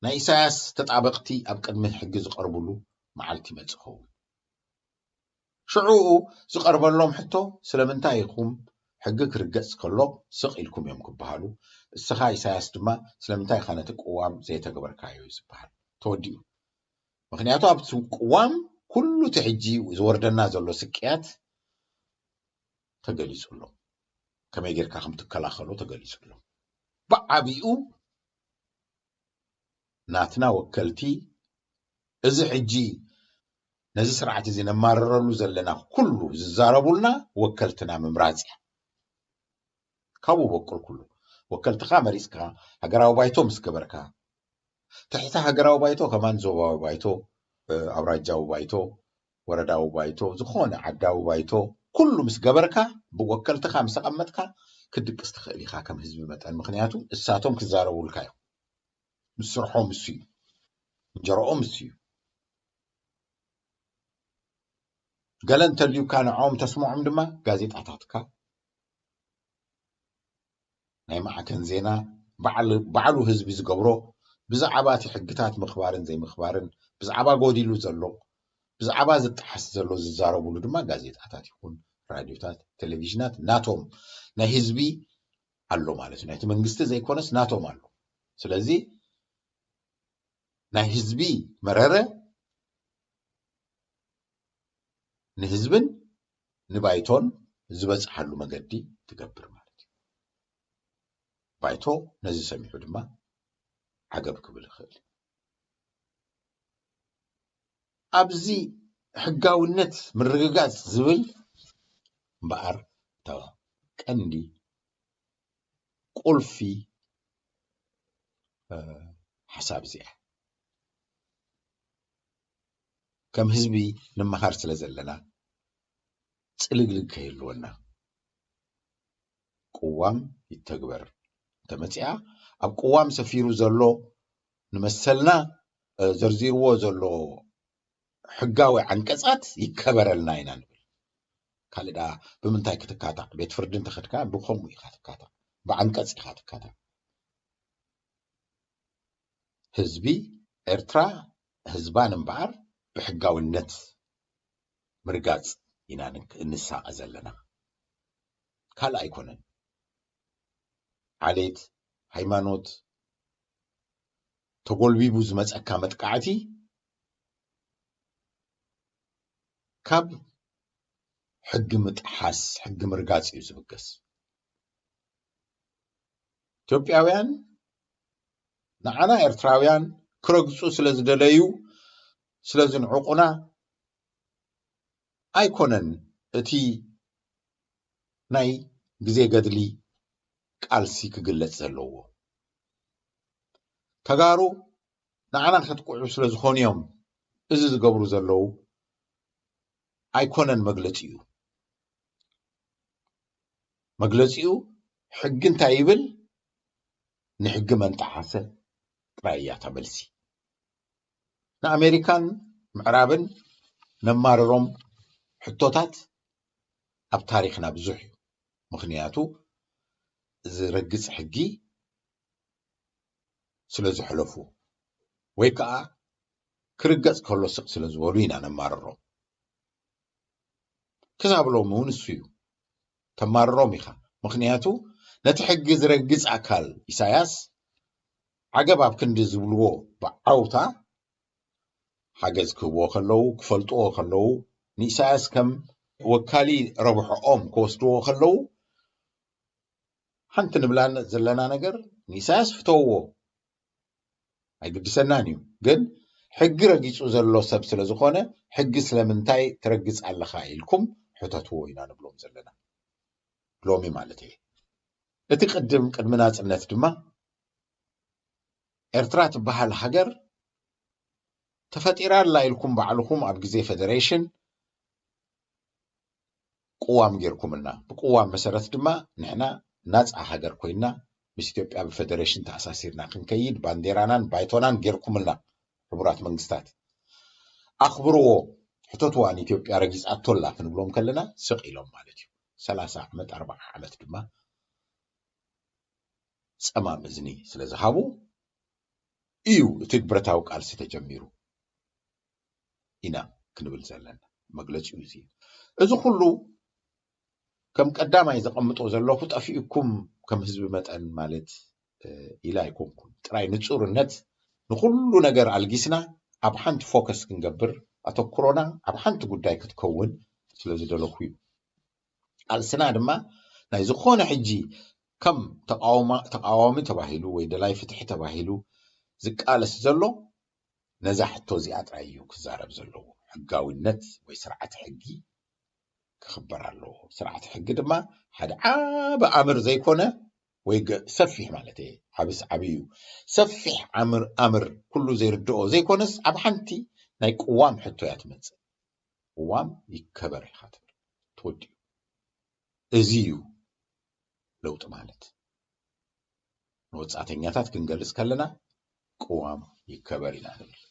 ናይ ኢሳያስ ተጣበቕቲ ኣብ ቅድሚ ሕጊ ዝቐርብሉ መዓልቲ ይመጽእ ኸውን። ሽዑኡ ዝቐርበሎም ሕቶ ስለምንታይ ኢኹም ሕጊ ክርገጽ ከሎ ስቕ ኢልኩም እዮም ክበሃሉ። እስኻ ኢሳያስ ድማ ስለምንታይ ኢኻ ነቲ ቅዋም ዘይተገበርካዮ እዩ ዝበሃል። ተወዲኡ። ምኽንያቱ ኣብቲ ቅዋም ኩሉ እቲ ሕጂ ዝወርደና ዘሎ ስቅያት ተገሊጹ ኣሎ። ከመይ ጌርካ ከም ትከላኸሎ ተገሊጹ ኣሎ። ብዓቢኡ ናትና ወከልቲ እዚ ሕጂ ነዚ ስርዓት እዚ ነማርረሉ ዘለና ኩሉ ዝዛረቡልና ወከልትና ምምራጽ እያ። ካብኡ በቁል ኩሉ ወከልትኻ መሪጽካ ሃገራዊ ባይቶ ምስ ገበርካ ትሕቲ ሃገራዊ ባይቶ ከማን ዞባዊ ባይቶ፣ ኣውራጃዊ ባይቶ፣ ወረዳዊ ባይቶ፣ ዝኾነ ዓዳዊ ባይቶ ኩሉ ምስ ገበርካ ብወከልትኻ ምስ ኣቐመጥካ ክድቅስ ትኽእል ኢኻ ከም ህዝቢ መጠን። ምኽንያቱ እሳቶም ክዛረቡልካ እዮም። ምስ ስርሖም እሱ እዩ። እንጀረኦም እሱ እዩ። ገለ እንተልዩካ ንዕኦም ተስምዖም ድማ ጋዜጣታትካ ናይ ማዕከን ዜና ባዕሉ ህዝቢ ዝገብሮ ብዛዕባ እቲ ሕግታት ምኽባርን ዘይምኽባርን ብዛዕባ ጎዲሉ ዘሎ ብዛዕባ ዝጠሓስ ዘሎ ዝዛረብሉ ድማ ጋዜጣታት ይኹን ራድዮታት ቴሌቪዥናት ናቶም ናይ ህዝቢ ኣሎ ማለት እዩ። ናይቲ መንግስቲ ዘይኮነስ ናቶም ኣሎ። ስለዚ ናይ ህዝቢ መረረ ንህዝብን ንባይቶን ዝበፅሓሉ መገዲ ትገብር ማለት እዩ። ባይቶ ነዚ ሰሚዑ ድማ ዓገብ ክብል ይኽእል። ኣብዚ ሕጋውነት ምርግጋፅ ዝብል እምበኣር እታ ቀንዲ ቁልፊ ሓሳብ እዚኣ ከም ህዝቢ ንመሃር ስለ ዘለና ፅልግልግ ከይህልወና ቅዋም ይተግበር እንተመፅኣ ኣብ ቅዋም ሰፊሩ ዘሎ ንመሰልና ዘርዚርዎ ዘሎ ሕጋዊ ዓንቀፃት ይከበረልና ኢና ንብል። ካልእ ደኣ ብምንታይ ክትካታዕ? ቤት ፍርዲ እንተኸድካ ብኸምኡ ኢኻ ትካታዕ፣ ብዓንቀፅ ኢኻ ትካታዕ። ህዝቢ ኤርትራ ህዝባን እምበኣር ብሕጋውነት ምርጋፅ ኢና እንሳቐ ዘለና። ካልእ ኣይኮነን። ዓሌት፣ ሃይማኖት፣ ተጎልቢቡ ዝመፀካ መጥቃዕቲ ካብ ሕጊ ምጥሓስ ሕጊ ምርጋፅ እዩ ዝብገስ። ኢትዮጵያውያን ንዓና ኤርትራውያን ክረግፁ ስለ ዝደለዩ ስለ ዝንዕቑና ኣይኮነን እቲ ናይ ግዜ ገድሊ ቃልሲ ክግለጽ ዘለዎ። ተጋሩ ንዓና ከጥቅዑ ስለ ዝኾኑ እዮም እዚ ዝገብሩ ዘለዉ ኣይኮነን መግለጺኡ። መግለጺኡ ሕጊ እንታይ ይብል ንሕጊ መን ጠሓሰ ጥራይ እያ እታ መልሲ። ንኣሜሪካን ምዕራብን ነማርሮም ሕቶታት ኣብ ታሪኽና ብዙሕ እዩ። ምኽንያቱ ዝረግጽ ሕጊ ስለ ዘሕለፉ ወይ ከዓ ክርገጽ ከሎ ስቕ ስለ ዝበሉ ኢና ነማርሮም። ክሳብ ሎሚ እውን እሱ እዩ። ተማርሮም ኢኻ። ምኽንያቱ ነቲ ሕጊ ዝረግጽ ኣካል ኢሳያስ ዓገብ ኣብ ክንዲ ዝብልዎ ብዓውታ ሓገዝ ክህብዎ ከለዉ፣ ክፈልጥዎ ከለዉ፣ ንኢሳያስ ከም ወካሊ ረብሖኦም ክወስድዎ ከለዉ፣ ሓንቲ ንብላ ዘለና ነገር፣ ንኢሳያስ ፍተውዎ፣ ኣይግድሰናን እዩ። ግን ሕጊ ረጊጹ ዘሎ ሰብ ስለ ዝኾነ፣ ሕጊ ስለምንታይ ትረግጽ ኣለኻ ኢልኩም ሕተትዎ ኢና ንብሎም ዘለና። ሎሚ ማለት እየ። እቲ ቅድም፣ ቅድሚ ናጽነት ድማ ኤርትራ ትበሃል ሃገር ተፈጢራ ኣላ ኢልኩም ባዕልኹም ኣብ ግዜ ፌደሬሽን ቅዋም ጌርኩምልና። ብቅዋም መሰረት ድማ ንሕና ናጻ ሃገር ኮይና ምስ ኢትዮጵያ ብፌደሬሽን ተኣሳሲርና ክንከይድ ባንዴራናን ባይቶናን ጌርኩምልና። ሕቡራት መንግስታት ኣኽብርዎ፣ ሕተትዋ፣ ንኢትዮጵያ ረጊጻቶ ኣላ ክንብሎም ከለና ስቕ ኢሎም ማለት እዩ። ሰላሳ ዓመት፣ ኣርባዓ ዓመት ድማ ጸማም እዝኒ ስለ ዝሃቡ እዩ እቲ ብረታዊ ቃልሲ ተጀሚሩ ኢና ክንብል ዘለና። መግለጺኡ እዚ እዩ። እዚ ኩሉ ከም ቀዳማይ ዘቐምጦ ዘለኹ ጠፊኡኩም ከም ህዝቢ መጠን ማለት፣ እ፣ ኢለ ኣይኮንኩን። ጥራይ ንጹርነት ንኹሉ ነገር ኣልጊስና ኣብ ሓንቲ ፎከስ ክንገብር ኣተኩሮና ኣብ ሓንቲ ጉዳይ ክትከውን ስለ ዝደለኹ እዩ። ቃልስና ድማ ናይ ዝኾነ ሕጂ ከም ተቃውማ-፣ ተቃዋሚ ተባሂሉ ወይ ደላይ ፍትሒ ተባሂሉ ዝቃለስ ዘሎ ነዛ ሕቶ እዚኣ ጥራይ እዩ ክዛረብ ዘለዎ። ሕጋዊነት ወይ ስርዓት ሕጊ ክኽበር ኣለዎ። ስርዓት ሕጊ ድማ ሓደ ዓቢ ኣምር ዘይኮነ ወይ ገ-፣ ሰፊሕ ማለት እየ፣ ዓብስ ዓቢ እዩ። ሰፊሕ ኣምር፣ ኣምር ኩሉ ዘይርድኦ ዘይኮነስ ኣብ ሓንቲ ናይ ቅዋም ሕቶ እያ ትመጽእ። ቅዋም ይከበር ኢኻ ትብል። ተወዲኡ። እዚ እዩ ለውጢ ማለት። ንወጻእተኛታት ክንገልጽ ከለና ቅዋም ይከበር ኢና ንብል።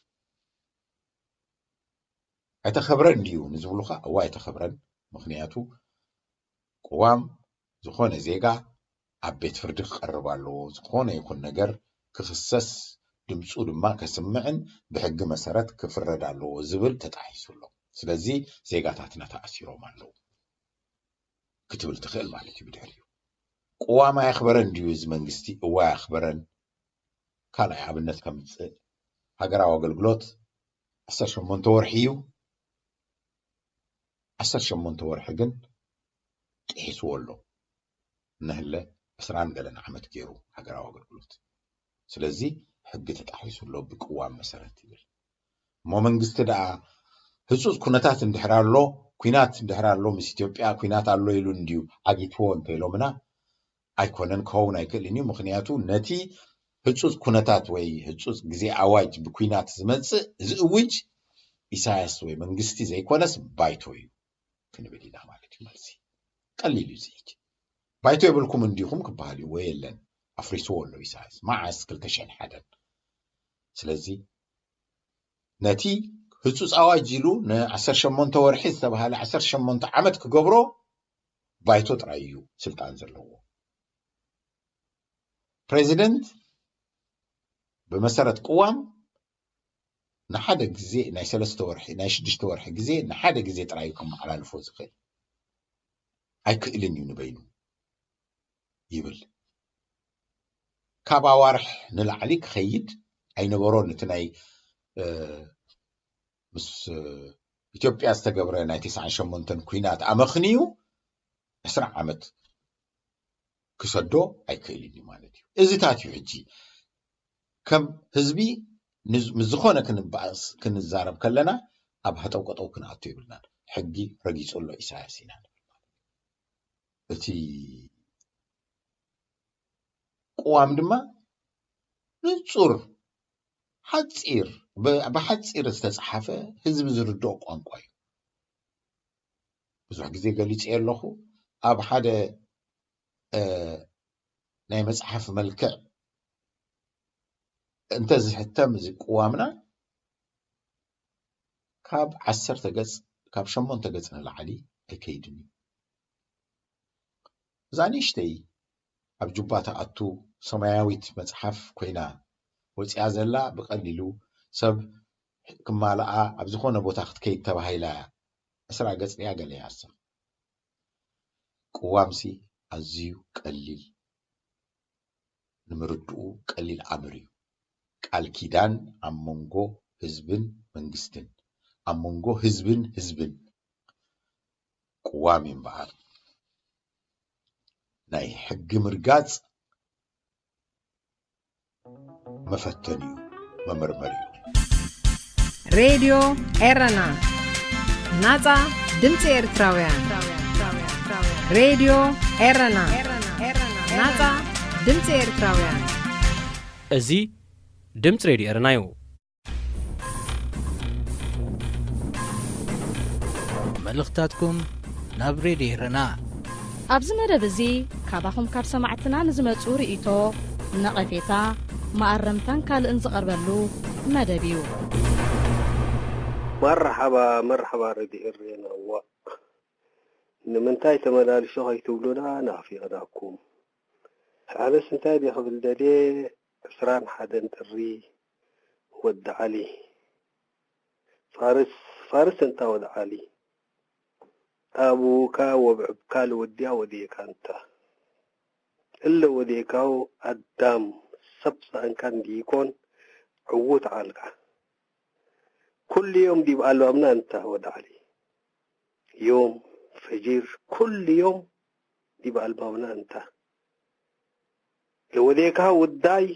ኣይተኸብረን ድዩ ንዝብሉኻ? እዋ ኣይተኸብረን። ምኽንያቱ ቅዋም ዝኾነ ዜጋ ኣብ ቤት ፍርዲ ክቐርብ ኣለዎ። ዝኾነ ይኹን ነገር ክኽሰስ ድምፁ ድማ ከስምዕን ብሕጊ መሰረት ክፍረድ ኣለዎ ዝብል ተጣሒሱ ኣሎ። ስለዚ ዜጋታትና ተኣሲሮም ኣለዉ ክትብል ትኽእል ማለት እዩ። ብድሕሪኡ ቅዋም ኣየኽበረን ድዩ እዚ መንግስቲ? እዋ ኣየኽበረን። ካልኣይ ኣብነት ከምጽእ፣ ሃገራዊ ኣገልግሎት ዓሰርተ ሸሞንተ ወርሒ እዩ። ዓሰርተ ሸሞንተ ወርሒ ግን ጥሒስዎ ኣሎ። እነህለ ዕስራን ገለን ዓመት ገይሩ ሃገራዊ ኣገልግሎት። ስለዚ ሕጊ ተጣሒሱ ኣሎ ብቅዋም መሰረት ይብል። እሞ መንግስቲ ደኣ ህጹጽ ኩነታት እንድሕር ኣሎ፣ ኲናት እንድሕር ኣሎ፣ ምስ ኢትዮጵያ ኲናት ኣሎ ኢሉ እንድዩ ዓጊትዎ እንተ ኢሎምና፣ ኣይኮነን፣ ክኸውን ኣይክእልን እዩ። ምኽንያቱ ነቲ ህጹጽ ኩነታት ወይ ህጹጽ ግዜ ኣዋጅ ብኲናት ዝመጽእ ዝእውጅ ኢሳያስ ወይ መንግስቲ ዘይኮነስ ባይቶ እዩ ክንብል ኢና ማለት እዩ። መልሲ ቀሊል እዩ። እዚ ሕጂ ባይቶ የብልኩም እንዲኹም ክበሃል እዩ ወይ የለን፣ ኣፍሪስዎ ኣሎ ኢሳያስ መዓስ ክልተ ሽሕን ሓደን። ስለዚ ነቲ ህጹጽ ኣዋጅ ኢሉ ን ዓሰርተ ሸሞንተ ወርሒ ዝተባሃለ ዓሰርተ ሸሞንተ ዓመት ክገብሮ ባይቶ ጥራይ እዩ ስልጣን ዘለዎ። ፕሬዚደንት ብመሰረት ቅዋም ንሓደ ግዜ ናይ ሰለስተ ወርሒ፣ ናይ ሽዱሽተ ወርሒ ግዜ ንሓደ ግዜ ጥራይ እዩ ከመሓላልፎ ዝኽእል። ኣይክእልን እዩ ንበይኑ ይብል። ካብ ኣዋርሕ ንላዕሊ ክኸይድ ኣይነበሮን። እቲ ናይ፣ እ፣ ምስ፣ እ፣ ኢትዮጵያ ዝተገብረ ናይ ተስዓን ሸሞንተን ኲናት ኣመኽንዩ ዕስራ ዓመት ክሰዶ ኣይክእልን እዩ ማለት እዩ። እዚታት እዩ ሕጂ ከም ህዝቢ ንዝ-፣ ምስ ዝኾነ ክንበኣስ ክንዛረብ ከለና ኣብ ሃጠው ቀጠው ክንኣቱ የብልናን። ሕጊ ረጊጹ ኣሎ ኢሳያስ ኢና ንብል ማለት እዩ። እቲ ቅዋም ድማ ንጹር፣ ሓጺር፣ ብ-፣ ብሓጺር ዝተጻሓፈ ህዝቢ ዝርድኦ ቋንቋ እዩ። ብዙሕ ግዜ ገሊጸ ኣለኹ። ኣብ ሓደ፣ እ፣ ናይ መጽሓፍ መልክዕ እንተ ዝሕተም እዚ ቅዋምና ካብ ዓሰርተ ገጽ፣ ካብ ሸሞንተ ገጽ ንላዕሊ ኣይከይድን እዩ። እዛ ንእሽተይ ኣብ ጁባ ትኣቱ ሰማያዊት መጽሓፍ ኮይና ወጺኣ ዘላ፣ ብቐሊሉ ሰብ ክማልኣ ኣብ ዝኾነ ቦታ ክትከይድ ተባሂላ እያ። ዕስራ ገጽ ድያ ገለ እያ እሳ። ቅዋምሲ ኣዝዩ ቀሊል፣ ንምርድኡ ቀሊል ኣምር እዩ። ቃል ኪዳን ኣብ መንጎ ህዝብን መንግስትን፣ ኣብ መንጎ ህዝብን ህዝብን ቅዋም እዩ እምበኣር፣ ናይ ሕጊ ምርጋጽ መፈተኒ እዩ፣ መመርመሪ እዩ። ሬድዮ ኤረና፣ ናጻ ድምጺ ኤርትራውያን። ሬድዮ ኤረና፣ ናጻ ድምጺ ኤርትራውያን። እዚ ድምፂ ሬድዮ ኤረና እዩ። መልእኽታትኩም ናብ ሬድዮ ኤረና። ኣብዚ መደብ እዚ ካባኹም ካብ ሰማዕትና ንዝመጹ ርእይቶ፣ ነቐፌታ፣ መኣረምታን ካልእን ዝቐርበሉ መደብ እዩ። መርሓባ መርሓባ ሬድዮ ኤረና። እዋ ንምንታይ ተመላልሶ ከይትብሉና ናፊቕናኩም። ኣነስ እንታይ ድየ ክብል ደልየ፣ ዕስራን ሓደን ጥሪ ወዲ ዓሊ ፋርስ ፋርስ እንታ ወዲ ዓሊ ኣቡካ ወብዕብካ ልወድያ ወድየካ እንታ እለ ወድየካው ኣዳም ሰብ ሰኣንካ እንዲይኮን ዕውት ዓልካ ኩሉ ዮም ዲብ ኣልባብና እንታ ወዲ ዓሊ ዮም ፈጂር ኩሉ ዮም ዲብ ኣልባብና እንታ ለወዴካ ውዳይ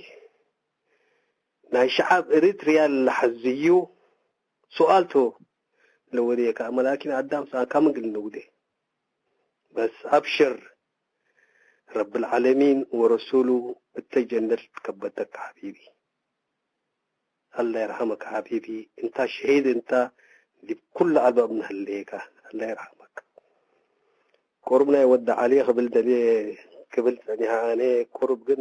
ናይ ሸዓብ እሪትሪያ ለሓዝዩ ሱኣልቶ ለወዴካ መላኪን ኣዳም ሰኣካ ምግል ንውዴ በስ ኣብሽር ረብል ዓለሚን ወረሱሉ እተ ጀነት ከበተካ ሓቢቢ። ኣላ ይርሓመካ ሓቢቢ እንታ ሸሂድ እንታ ዲብ ኩሉ ኣልባብ ንሃለየካ ኣላ ይርሓመካ። ቁሩብ ናይ ወዲ ዓሊ ክብል ደልየ ክብል ጸኒሓ ኣነ ቁሩብ ግን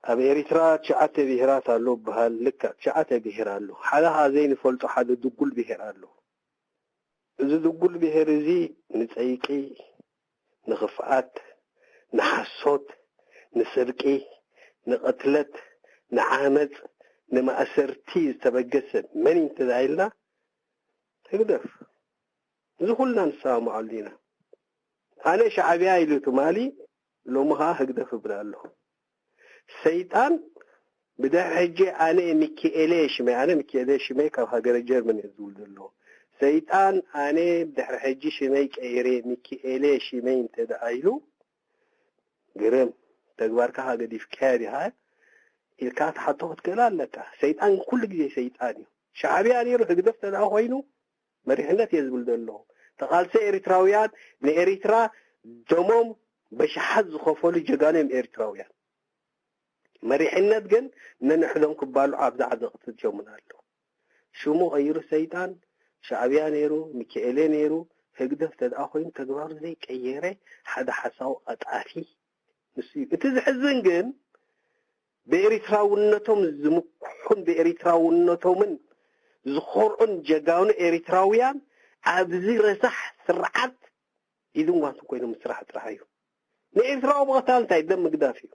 ኣብ ኤሪትራ ትሽዓተ ብሄራት ኣሎ ይበሃል። ልክዕ ትሽዓተ ብሄር ኣሎ። ሓደ ኸኣ ዘይንፈልጦ ሓደ ድጉል ብሄር ኣሎ። እዚ ድጉል ብሄር እዚ ንጸይቂ፣ ንኽፍኣት፣ ንሓሶት፣ ንስርቂ፣ ንቕትለት፣ ንዓመጽ፣ ንማእሰርቲ ዝተበገሰ መን እዩ እንተደኣ ኢልና ህግደፍ። እዚ ኩልና ንሰማምዓሉ ኢና። ኣነ ሻዕብያ ኢሉ ትማሊ ሎሚ ኸዓ ህግደፍ እብል ኣለኹ። ሰይጣን ብድሕሪ ሕጂ ኣነ ሚኪኤሌ ሽመይ ኣነ ሚኪኤሌ ሽመይ ካብ ሃገረ ጀርመን እየ ዝብል ዘለኹ። ሰይጣን ኣነ ብድሕሪ ሕጂ ሽመይ ቀይረ ሚኪኤሌ ሽመይ እንተ ደኣ ኢሉ ግርም ተግባርካ ገዲፍካዮ ዲኻ ኢልካ ትሓቶ ክትክእል ኣለካ። ሰይጣን ኩሉ ግዜ ሰይጣን እዩ። ሻዕብያ ነይሩ ህግደፍ ተደኣ ኮይኑ መሪሕነት እየ ዝብል ዘለኹ። ተቓልሰ ኤሪትራውያን ንኤሪትራ ደሞም በሽሓት ዝኸፈሉ ጀጋኑ እዮም ኤሪትራውያን። መሪሕነት ግን ነንሕዶም ክባሉ ኣብዚ ዓዘቕቲ ጀሙና ኣለዉ። ሽሙ ቀይሩ ሰይጣን ሻዕብያ ነይሩ ሚኪኤሌ ነይሩ ህግደፍ ተድኣ ኮይኑ ተግባሩ ዘይቀየረ ሓደ ሓሳዊ ቀጣፊ ንሱ እዩ። እቲ ዝሕዝን ግን ብኤሪትራውነቶም ዝምኩሑን ብኤሪትራውነቶምን ዝኾርዑን ጀጋኑ ኤሪትራውያን ኣብዚ ረሳሕ ስርዓት ኢድን ጓንትን ኮይኖም ምስራሕ ጥራሕ እዩ። ንኤርትራዊ ምቕታል እንታይ ደም ምግዳፍ እዩ።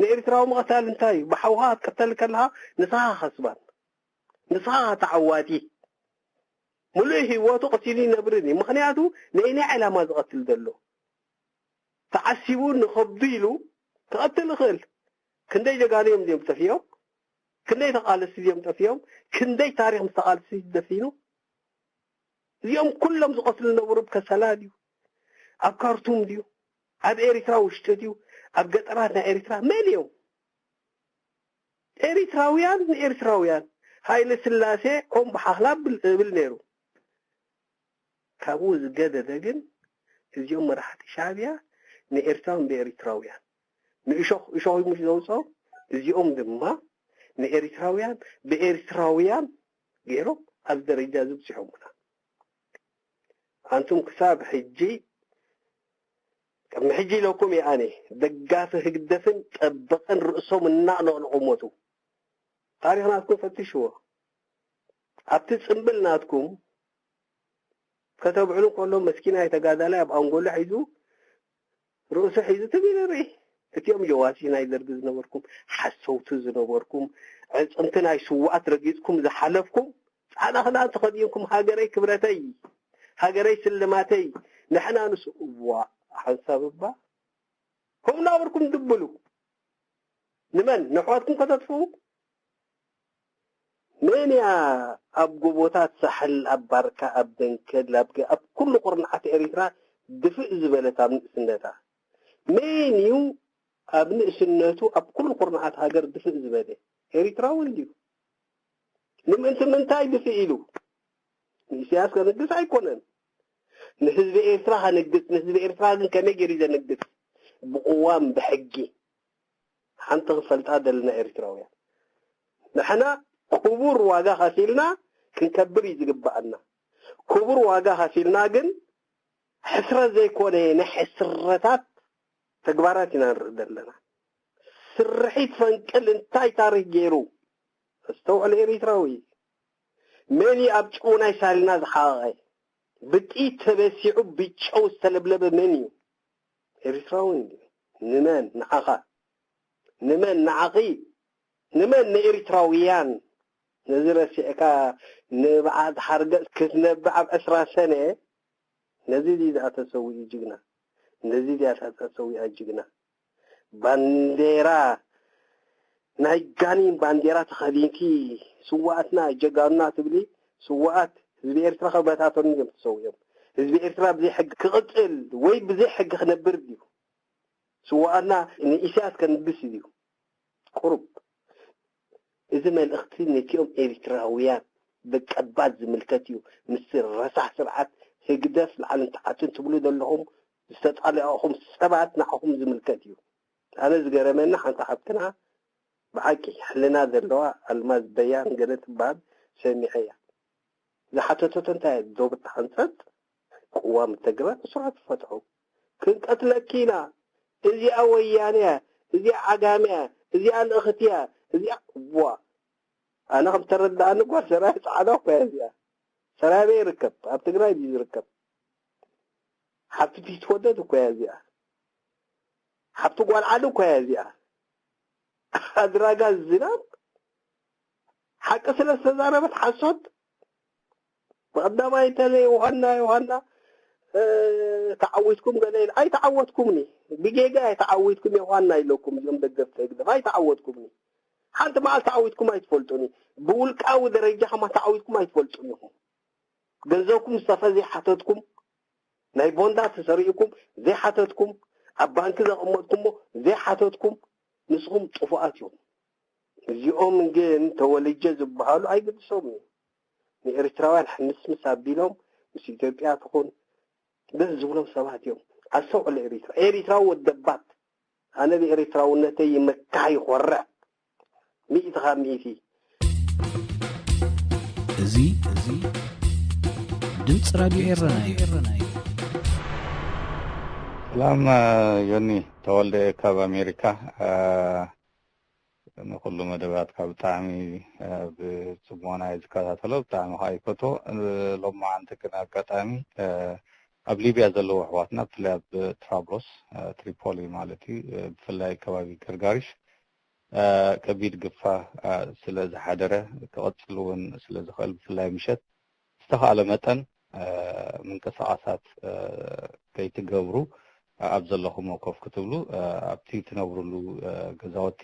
ንኤርትራዊ ምቕታል እንታይ እዩ? ብሓውኻ ክትቀተል ከለኻ ንስኻ ከስባን ንስኻ ተዓዋቲ። ሙሉእ ህይወቱ ቀቲሉ ይነብርን እዩ። ምኽንያቱ ንእኒ ዕላማ ዝቐትል ዘሎ ተዓሲቡ ንኸብዱ ኢሉ ክቐትል ይኽእል። ክንደይ ጀጋኑ እዮም እዚኦም ጠፊኦም? ክንደይ ተቓለስቲ እዮም ጠፊኦም? ክንደይ ታሪኽ ምስ ተቓለስቲ ደፊኑ? እዚኦም ኩሎም ዝቐትሉ ዝነበሩ ከሰላ ድዩ? ኣብ ካርቱም ድዩ? ኣብ ኤሪትራ ውሽጢ ድዩ? ኣብ ገጠራት ናይ ኤሪትራ መን እዮም? ኤሪትራውያን ንኤሪትራውያን ሃይለ ስላሴ ኦም ብሓኽላ እብል ነይሩ። ካብኡ ዝገደደ ግን እዚኦም መራሕቲ ሻዕብያ ንኤርትራውን ብኤሪትራውያን ንእሾኽ እሾኽ እዩ ዘውፅኦም። እዚኦም ድማ ንኤሪትራውያን ብኤሪትራውያን ገይሮም ኣብዚ ደረጃ እዚ ኣብፂሖምና። ኣንቱም ክሳብ ሕጂ ቅድሚ ሕጂ ኢለኩም እየ ኣነ ደጋፊ ህግደፍን ጠበቐን ርእሶም እናቕነቕነቑ ሞቱ። ታሪኽ ናትኩም ፈትሽዎ። ኣብቲ ፅምብል ናትኩም ከተብዕሉ ከሎ መስኪናይ ተጋዳላይ ኣብ ኣንጎሎ ሒዙ ርእሱ ሒዙ ትም ኢሉ ይርኢ። እቲኦም ጀዋሲ ናይ ደርጊ ዝነበርኩም ሓሰውቲ ዝነበርኩም ዕፅምቲ ናይ ስውኣት ረጊፅኩም ዝሓለፍኩም ፃዕዳ ክዳን ተኸዲንኩም ሃገረይ ክብረተይ ሃገረይ ስልማተይ ንሕና ንስ ዋ ሓንሳብ እባ ከምኡ ናበርኩም ድብሉ ንመን ነሕዋትኩም ከተጥፍኡ መን እያ ኣብ ጎቦታት ሳሕል፣ ኣብ ባርካ፣ ኣብ ደንከል፣ ኣብ ገ- ኣብ ኩሉ ኩርናዓት ኤሪትራ ድፍእ ዝበለት ኣብ ንእስነታ? መን እዩ ኣብ ንእስነቱ ኣብ ኩሉ ኩርናዓት ሃገር ድፍእ ዝበለ? ኤሪትራዊ እንድዩ። ንምእንቲ ምንታይ ድፍእ ኢሉ? ንኢሳያስ ከንግስ ኣይኮነን። ንህዝቢ ኤርትራ ከንግስ፣ ንህዝቢ ኤርትራ ግን ከመይ ገይሩ ዘንግስ? ብቅዋም፣ ብሕጊ። ሓንቲ ክንፈልጣ ዘለና ኤርትራውያን፣ ንሕና ክቡር ዋጋ ከፊልና ክንከብር እዩ ዝግባኣና። ክቡር ዋጋ ከፊልና ግን ሕስረት ዘይኮነ ናይ ሕስረታት ተግባራት ኢና ንርኢ ዘለና። ስርሒት ፈንቅል እንታይ ታሪክ ገይሩ? ኣስተውዕል ኤሪትራዊ። መን እዩ ኣብ ጭውናይ ሳሊና ዝሓቐቐ? ብጥይት ተበሲዑ ብጨው ዝተለብለበ መን እዩ? ኤሪትራዊ እንድዩ። ንመን? ንዓኻ። ንመን? ንዓኺ። ንመን? ንኤሪትራውያን። ነዚ ረሲዕካ ንብዓት ሓርገጽ ክትነብዕ ኣብ ዕስራ ሰነ፣ ነዚ ድዩ ደኣ ተሰዊኡ ጅግና? ነዚ ድያ እታ ተሰዊኣ ጅግና? ባንዴራ፣ ናይ ጋኒን ባንዴራ ተኸዲንኪ፣ ስዋኣትና ጀጋኑና ትብሊ። ስዋኣት ህዝቢ ኤርትራ ከበታተኑ እዮም ተሰዊኦም። ህዝቢ ኤርትራ ብዘይ ሕጊ ክቕጽል ወይ ብዘይ ሕጊ ክነብር ድዩ? ስዋኣትና ንኢሳያስ ከንግስ ድዩ? ቁሩብ። እዚ መልእኽቲ ነቲኦም ኤሪትራውያን ደቀባት ዝምልከት እዩ። ምስቲ ረሳሕ ስርዓት ህግደፍ ላዕልን ታሕትን ትብሉ ዘለኹም ዝተጣለኣኹም ሰባት ንዓኹም ዝምልከት እዩ። ኣነ ዝገረመኒ ሓንቲ ሓብትና ብሓቂ ሕልና ዘለዋ ኣልማዝ በያን ገለ ትበሃል ሰሚዐያ። ዝሓተተቶ እንታይ እያ? ዶብ እትሓንጸጥ፣ ቅዋም እተግበር፣ እሱራት ትፈትሑ። ክንቀትለኪ ኢና። እዚኣ ወያነ እያ፣ እዚኣ ዓጋመ እያ፣ እዚኣ ልእኽቲ እያ፣ እዚኣ ዋ። ኣነ ከም ተረዳኣኒ ጓል ሰራየ ጻዕዳ እኮ እያ እዚኣ። ሰራየ ኣበይ ይርከብ? ኣብ ትግራይ ድዩ ዝርከብ? ሓብቲ ፒስ ትወደድ እኮ እያ እዚኣ። ሓብቲ ጓል ዓዲ እኮ እያ እዚኣ። ኣድራጋ ዝናብ ሓቂ ስለ ዝተዛረበት ሓሶት ብቐዳማይ እንተ ዮሃና ዮሃና እ፣ ተዓዊትኩም ገለ ኢለ ኣይተዓወትኩምኒ። ብጌጋ እየ ተዓዊትኩም ዮሃና ኢለኩም እዞም ደገፍቲ ህግደፍ ኣይተዓወትኩምኒ። ሓንቲ መዓልቲ ተዓዊትኩም ኣይትፈልጡኒ። ብውልቃዊ ደረጃ ከማ ተዓዊትኩም ኣይትፈልጡን ኢኹም። ገንዘብኩም ዝተፈ ዘይሓተትኩም፣ ናይ ቦንዳ ተሰሪእኩም ዘይሓተትኩም፣ ኣብ ባንኪ ዘቐመጥኩሞ ዘይሓተትኩም፣ ንስኹም ጥፉኣት ኢኹም። እዚኦም ግን ተወልጀ ዝበሃሉ ኣይግድሶም እዩ። ንኤርትራውያን ሕምስምስ ኣቢሎም ምስ ኢትዮጵያ ትኹን ደስ ዝብሎም ሰባት እዮም። ኣስተውዕሉ ኤሪትራ፣ ኤሪትራዊ ወደባት። ኣነ ብኤሪትራውነተይ ይመካሕ ይኾርዕ። ሚእቲ ካብ ሚእቲ። እዚ እዚ ድምፂ ራድዮ ኤረና እዩ። ሰላም ዮኒ ተወልደ ካብ ኣሜሪካ። ንኩሉ መደባትካ ብጣዕሚ ብፅሞና እየ ዝከታተሎ፣ ብጣዕሚ ከዓ ይፈትዎ። ሎማዓንቲ ግን ኣጋጣሚ ኣብ ሊብያ ዘለዉ ኣሕዋትና ብፍላይ ኣብ ትራብሎስ ትሪፖሊ ማለት እዩ፣ ብፍላይ ከባቢ ገርጋሪሽ ከቢድ ግፋ ስለ ዝሓደረ ክቐፅል እውን ስለ ዝኽእል ብፍላይ ምሸት ዝተኻእለ መጠን ምንቅስቓሳት ከይትገብሩ ኣብ ዘለኹሞ ኮፍ ክትብሉ ኣብቲ ትነብርሉ ገዛውቲ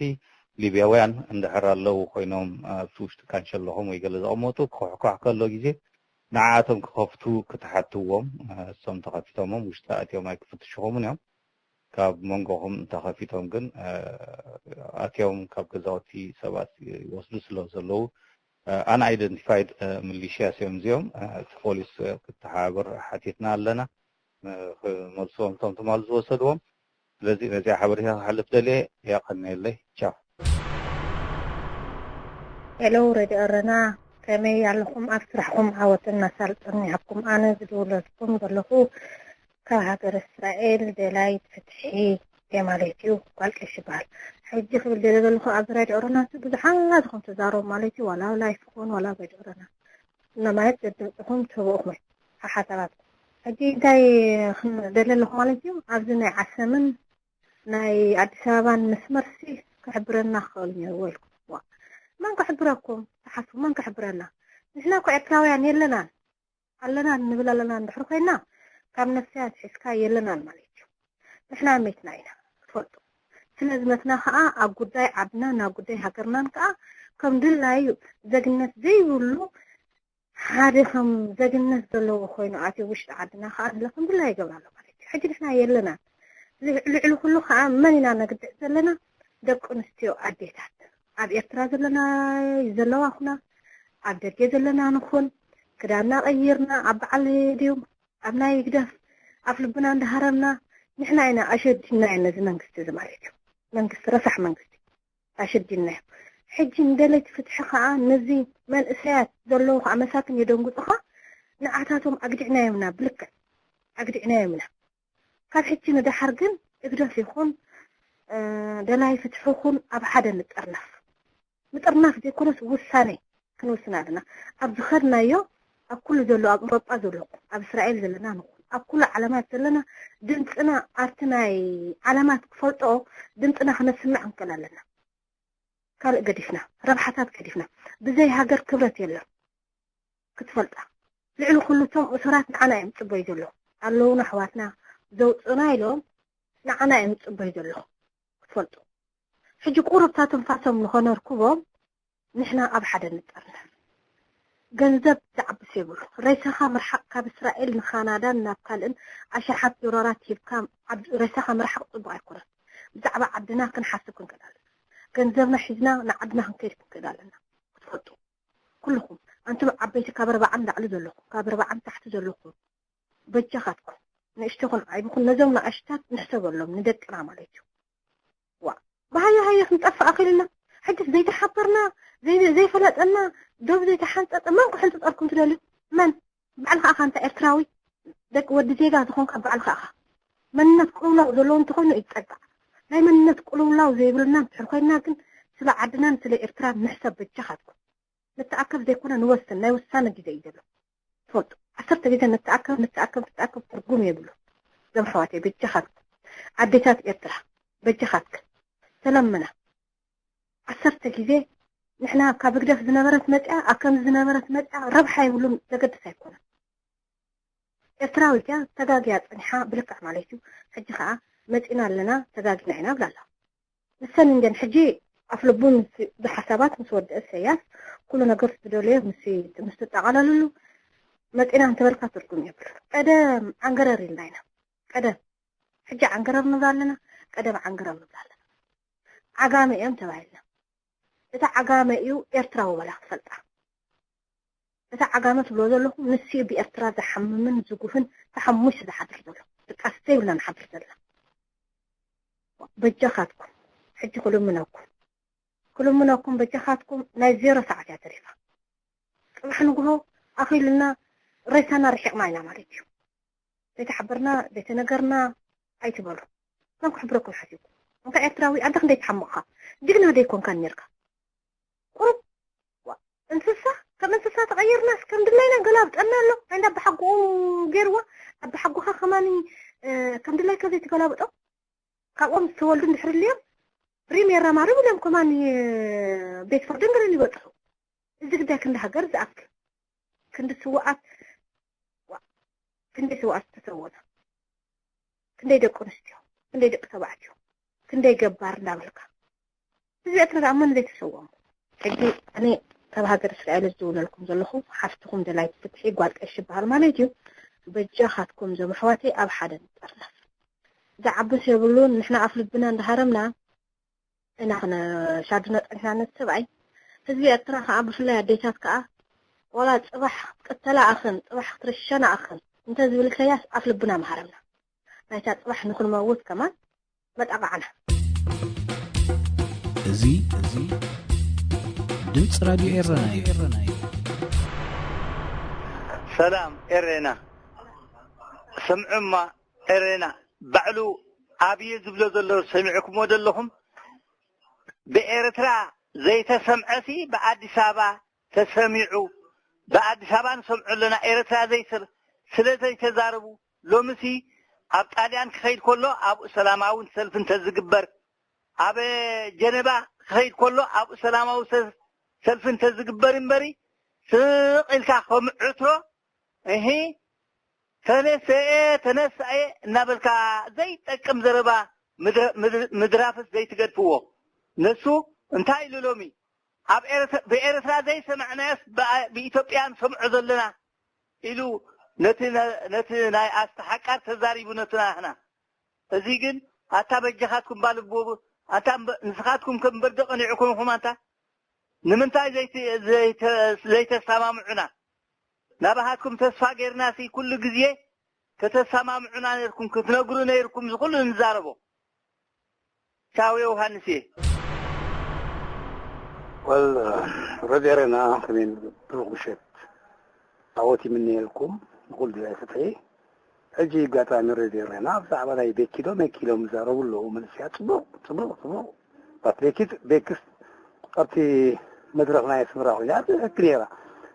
ሊብያውያን እንድሕር ኣለዉ ኮይኖም ኣብቲ ውሽጢ ካንሸሎኹም ወይ ገለ ዘቐመጡ ክኹሕኳሕ ከሎ ግዜ ንዓኣቶም ክኸፍቱ ክትሓትዎም እሶም ተኸፊቶሞም ውሽጢ ኣትዮም ኣይክፍትሽኹምን እዮም። ካብ መንጎኹም እንተኸፊቶም ግን ኣትዮም ካብ ገዛውቲ ሰባት ይወስዱ ስለ ዘለዉ ኣን ኣይደንቲፋይድ ሚሊሽያስ እዮም እዚኦም። እቲ ፖሊስ ክተሓባበር ሓቲትና ኣለና ክመልስዎም እቶም ትማል ዝወሰድዎም። ስለዚ ነዚኣ ሓበሬታ ክሓልፍ ደልየ። የቐንየለይ። ቻው። ሄሎ ሬድዮ ኤረና ከመይ ኣለኹም? ኣብ ስራሕኹም ዓወትን ኣሳልጦን ይሃብኩም። ኣነ ዝድውለልኩም ዘለኹ ካብ ሃገር እስራኤል ደላይት ፍትሒ እየ ማለት እዩ። ጓል ቀሺ ይበሃል። ሕጂ ክብል ደለ ዘለኹ ኣብዚ ሬድዮ ኤረና ብዙሓት ኢኹም ትዛረቡ ማለት እዩ። ዋላ ላይፍ ይኹን ዋላ ሬድዮ ኤረና እና ማለት ዘድምፅኹም ትህቡ ኢኹም ሓሳባትኩም። ሕጂ እንታይ ክደለ ኣለኹ ማለት እዩ። ኣብዚ ናይ ዓሰምን ናይ ኣዲስ ኣበባን መስመርሲ ክሕብረና ክኽእል ነይርዎ ኢልኩም። ዋ፣ መን ክሕብረኩም? ተሓስቡ፣ መን ክሕብረና? ንሕና እኮ ኤርትራውያን የለናን። ኣለና ንብል ኣለና እንድሕር ኮይና ካብ ነፍስያ ኣትሒዝካ የለናን ማለት እዩ። ንሕና ሜትና ኢና ክትፈልጡ። ስለ ዝመትና ከዓ ኣብ ጉዳይ ዓድናን ኣብ ጉዳይ ሃገርናን ከዓ ከም ድላዩ ዜግነት ዘይብሉ ሓደ ከም ዜግነት ዘለዎ ኮይኑ ኣትዩ ውሽጢ ዓድና ከኣ ንለ ከም ድላዩ ይገብር ኣሎ ማለት እዩ። ሕጂ ንሕና የለናን። ልዕ-፣ ልዕሊ ኩሉ ከኣ መን ኢና ነግድዕ ዘለና? ደቂ ኣንስትዮ ኣዴታት። ኣብ ኤርትራ ዘለና ዘለዋ ኩና፣ ኣብ ደገ ዘለና ንኹን፣ ክዳንና ቀይርና፣ ኣብ በዓል ድዩ፣ ኣብ ናይ ህግደፍ ኣፍ ልብና እንዳሃረምና፣ ንሕና ኢና ኣሸዲድናዮ ነዚ መንግስቲ እዚ ማለት እዩ። መንግስቲ፣ ረሳሕ መንግስቲ ኣሸዲድናዮ። ሕጂ ንደለይቲ ፍትሒ ከኣ ነዚ መንእሰያት ዘለዉ ከኣ መሳኪን የደንጉጹኻ፣ ንዓታቶም ኣግዲዕናዮምና፣ ብልክዕ ኣግዲዕናዮምና። ካብ ሕጂ ንደሓር ግን ህግደፍ ይኹን፣ እ፣ ደላይ ፍትሒ ይኹን ኣብ ሓደ ንጠርነፍ። ምጥርናፍ ዘይኮነስ ውሳኔ ክንውስን ኣለና። ኣብ ዝኸድናዮ፣ ኣብ ኩሉ ዘሎ፣ ኣብ ኤውሮጳ ዘለኹም፣ ኣብ እስራኤል ዘለና ንኹን፣ ኣብ ኩሉ ዓለማት ዘለና ድምፅና ኣብቲ ናይ ዓለማት ክፈልጦ ድምፅና ክነስምዕ ክንክእል ኣለና። ካልእ ገዲፍና፣ ረብሓታት ገዲፍና፣ ብዘይ ሃገር ክብረት የለን ክትፈልጣ። ልዕሊ ኩሉ እቶም እሱራት ንዓና እዮም ዝጽበዩ ዘለዉ። ኣለዉና ኣሕዋትና ዘውፅኡና ኢሎም ንዓና እዮም ዝጽበዩ ዘለዉ ክትፈልጡ። ሕጂ ቁሩብ እታ ትንፋሶም ንኸነርክቦም ንሕና ኣብ ሓደ ንጠርነፍ። ገንዘብ ዝዓብስ የብሉ። ሬሳኻ ምርሓቕ ካብ እስራኤል ንካናዳን ናብ ካልእን ኣሽሓት ዶላራት ሂብካ ዓድ-፣ ሬሳኻ ምርሓቕ ጽቡቕ ኣይኮነን። ብዛዕባ ዓድና ክንሓስብ ክንክእል ኣለና። ገንዘብና ሒዝና ንዓድና ክንከይድ ክንክእል ኣለና። ክትፈልጡ። ኩልኹም፣ ኣንቱም ዓበይቲ ካብ ኣርባዓ ንላዕሊ ዘለኹም፣ ካብ ኣርባዓ ንታሕቲ ዘለኹም፣ በጃኻትኩም፣ ንእሽቶ ይኹን ዓቢ ይኹን፣ ነዞም ንኣሽታት ንሕሰበሎም፣ ንደቅና ማለት እዩ። ዋ፣ ብሃየ ሃየ ክንጠፍእ ኣኽኢልና። ሕጅስ ዘይተሓበርና፣ ዘይ-፣ ዘይፈለጠና፣ ዶብ ዘይተሓንጸጸ፣ መን ክሕንጽጸልኩም ትደልዩ? መን? ባዕልኻ ኣኻ እንተ ኤርትራዊ፣ ደቂ ወዲ ዜጋ ዝኾንካ ባዕልኻ ኣኻ። መንነት ቅልውላው ዘለዎ እንተኾይኑ ይጸጋዕ። ናይ መንነት ቅልውላው ዘይብልና እንድሕር ኮይንና ግን፣ ስለ ዓድናን ስለ ኤርትራን ንሕሰብ በጃኻትኩም። ንተኣከብ ዘይኮነ ንወስን፣ ናይ ውሳነ ግዜ እዩ ዘሎ። ትፈልጡ፣ ዓሰርተ ግዜ ንተኣከብ፣ ንተኣከብ፣ ንተኣከብ ትርጉም የብሉ። እዞም ኣሕዋተይ፣ በጃኻትኩም፣ ኣዴታት ኤርትራ፣ በጃኻትክን፣ ተለምና። ዓሰርተ ግዜ ንሕና ካብ ህግደፍ ዝነበረት መጽያ፣ ኣብ ከምዚ ዝነበረት መጽያ፣ ረብሓ የብሉን፣ ዘገድስ ኣይኮነን። ኤርትራዊት እያ፣ ተጋግያ ጸኒሓ፣ ብልክዕ ማለት እዩ። ሕጂ ኸኣ መጺና ኣለና፣ ተጋጊና ኢና ብላ ኣላ። ንሰን እንድየን ሕጂ ኣፍ ልቡ ምስ፣ ብሓሳባት ምስ ወድአ ኢሰያስ፣ ኩሉ ነገር ትደልዮ ምስ፣ ምስ ትጠቓለልሉ፣ መጺና እንተበልካ ትርጉም የብሉን። ቀደም ዓንገረር ኢልና ኢና። ቀደም። ሕጂ ዓንገረር ንብላ ኣለና፣ ቀደም ዓንገረር ንብላ ኣለና። ዓጋመ እዮም ተባሂልና። እታ ዓጋመ እዩ ኤርትራዊ በላ ክትፈልጣ። እታ ዓጋመ ትብሎ ዘለኹም፣ ንሱ እዩ ብኤርትራ ዝሓምምን ዝጉህን፣ ተሓሙሽ ዝሓድር ዘሎ። ድቃስ ዘይብልና ንሓድር ዘለና። በጃኻትኩም፣ ሕጂ ክልምነኩም። ክልምነኩም፣ በጃኻትኩም፣ ናይ ዜሮ ሰዓት እያ ተሪፋ። ጽባሕ ንግሆ ኣኺሉና፣ ሬሳና ርሒቕና ኢና ማለት እዩ። ዘይተሓበርና፣ ዘይተነገርና ኣይትበሉ። መን ክሕብረኩም ሓሲብኩም? እንካ ኤርትራዊ፣ ኣደ ክንደይ ተሓመቕካ? ጅግና ደይኮንካን ኔርካ? ቁሩብ፣ ዋ፣ እንስሳ፣ ከም እንስሳ ተቐይርናስ ከም ድላይና ገላብጠና ኣሎ። ናይ እንዳ ኣባሓጎኦም ገይርዋ፣ ኣባሓጎኻ ከማኒ፣ እ፣ ከም ድላይካ ዘይትገላብጦ? ካብኦም ዝተወልዱ እንድሕር ልዮም፣ ሪም የራማርም ኢሎም ከማኒ፣ እ፣ ቤት ፍርድን ገለን ይበጽሑ። እዚ ግዳይ ክንዲ ሃገር ዝኣክል፣ ክንዲ ስውኣት፣ ዋ፣ ክንደይ ስውኣት ዝተሰወነ፣ ክንደይ ደቂ ኣንስትዮ፣ ክንደይ ደቂ ተባዕትዮ፣ ክንደይ ገባር እንዳበልካ። ህዝቢ ኤርትራ ደኣ መን ዘይተሰወሙ? ሕጂ ኣነ ካብ ሃገር እስራኤል ዝድውለልኩም ዘለኹ፣ ሓፍትኹም ደላይት ፍትሒ ጓል ቀሺ ይበሃል ማለት እዩ። በጃኻትኩም እዞም ኣሕዋተይ ኣብ ሓደ ንጠርነፍ። ዝዓብስ የብሉን። ንሕና ኣፍ ልብና እንዳሃረምና፣ ኢና ክነሻድኖ ጸኒሕና ነቲ ሰብኣይ። ህዝቢ ኤርትራ ከኣ፣ ብፍላይ ኣዴታት ከኣ፣ ዋላ ጽባሕ ክትቅተላ ኣኽን፣ ጽባሕ ክትርሸና ኣኽን እንተ ዝብል ኢሰያስ ኣፍ ልብና ምሃረምና። ናይታ ጽባሕ ንኽንመውት ከማን መጣቕዓና። እዚ፣ እዚ ድምጺ ራድዮ ኤረና እዩ። ሰላም ኤሬና፣ ስምዑማ ኤሬና፣ ባዕሉ ኣብየ ዝብሎ ዘሎ ሰሚዕኩሞ ደለኹም? ብኤርትራ ዘይተሰምዐሲ ብኣዲስ ኣበባ ተሰሚዑ፣ ብኣዲስ ኣበባ ንሰምዖ ኣለና። ኤርትራ ዘይተ-፣ ስለ ዘይተዛረቡ፣ ሎምሲ ኣብ ጣልያን ክኸይድ ከሎ ኣብኡ ሰላማዊ ሰልፊ እንተዝግበር፣ ኣብ ጀነባ ክኸይድ ከሎ ኣብኡ ሰላማዊ ሰ-፣ ሰልፊ እንተዝግበር እምበሪ፣ ስቕ ኢልካ ከም ዕትሮ፣ እሂ፣ ተነስኤ፣ ተነሳኤ እናበልካ ዘይጠቅም ዘረባ ምድረ-፣ ምድር-፣ ምድራፍስ ዘይትገድፍዎ። ንሱ እንታይ ኢሉ ሎሚ? ኣብ ኤርትራ ብኤርትራ ዘይሰማዕናዮስ ብኣ- ብኢትዮጵያ ንሰምዖ ዘለና ኢሉ ነቲ ነ- ነቲ ናይ ኣስተሓቃር ተዛሪቡ ነትና ህና። እዚ ግን ኣታ በጃኻትኩም ባልቦ ኣታ እምበ- ንስኻትኩም ከም በርዶ ቀኒዕኩም ኢኹም ኣንታ ንምንታይ ዘይተ- ዘይተ- ዘይተሰማምዑና? ናባኻትኩም ተስፋ ጌርና ሲ ኩሉ ግዜ ከተሰማምዑና ነርኩም ክትነግሩ ነይርኩም ዝኩሉ ንዛረቦ። ቻው ዮሃንስ እየ። ወል ረዴረና ከመይ ብሩክ ምሸት ኣወት ይምነየልኩም ንኩል ድላይ ፍትሒ። ሕጂ ኣጋጣሚ ረዴረና ብዛዕባ ናይ ቤኪዶ መኪሎም ዝዛረቡ ኣለዉ። መንስያ ጽቡቅ ጽቡቅ ጽቡቅ ባት ቤኪት ቤክስ ኣብቲ መድረክ ናይ ኣስመራ ኮይና ትክክል ነይራ።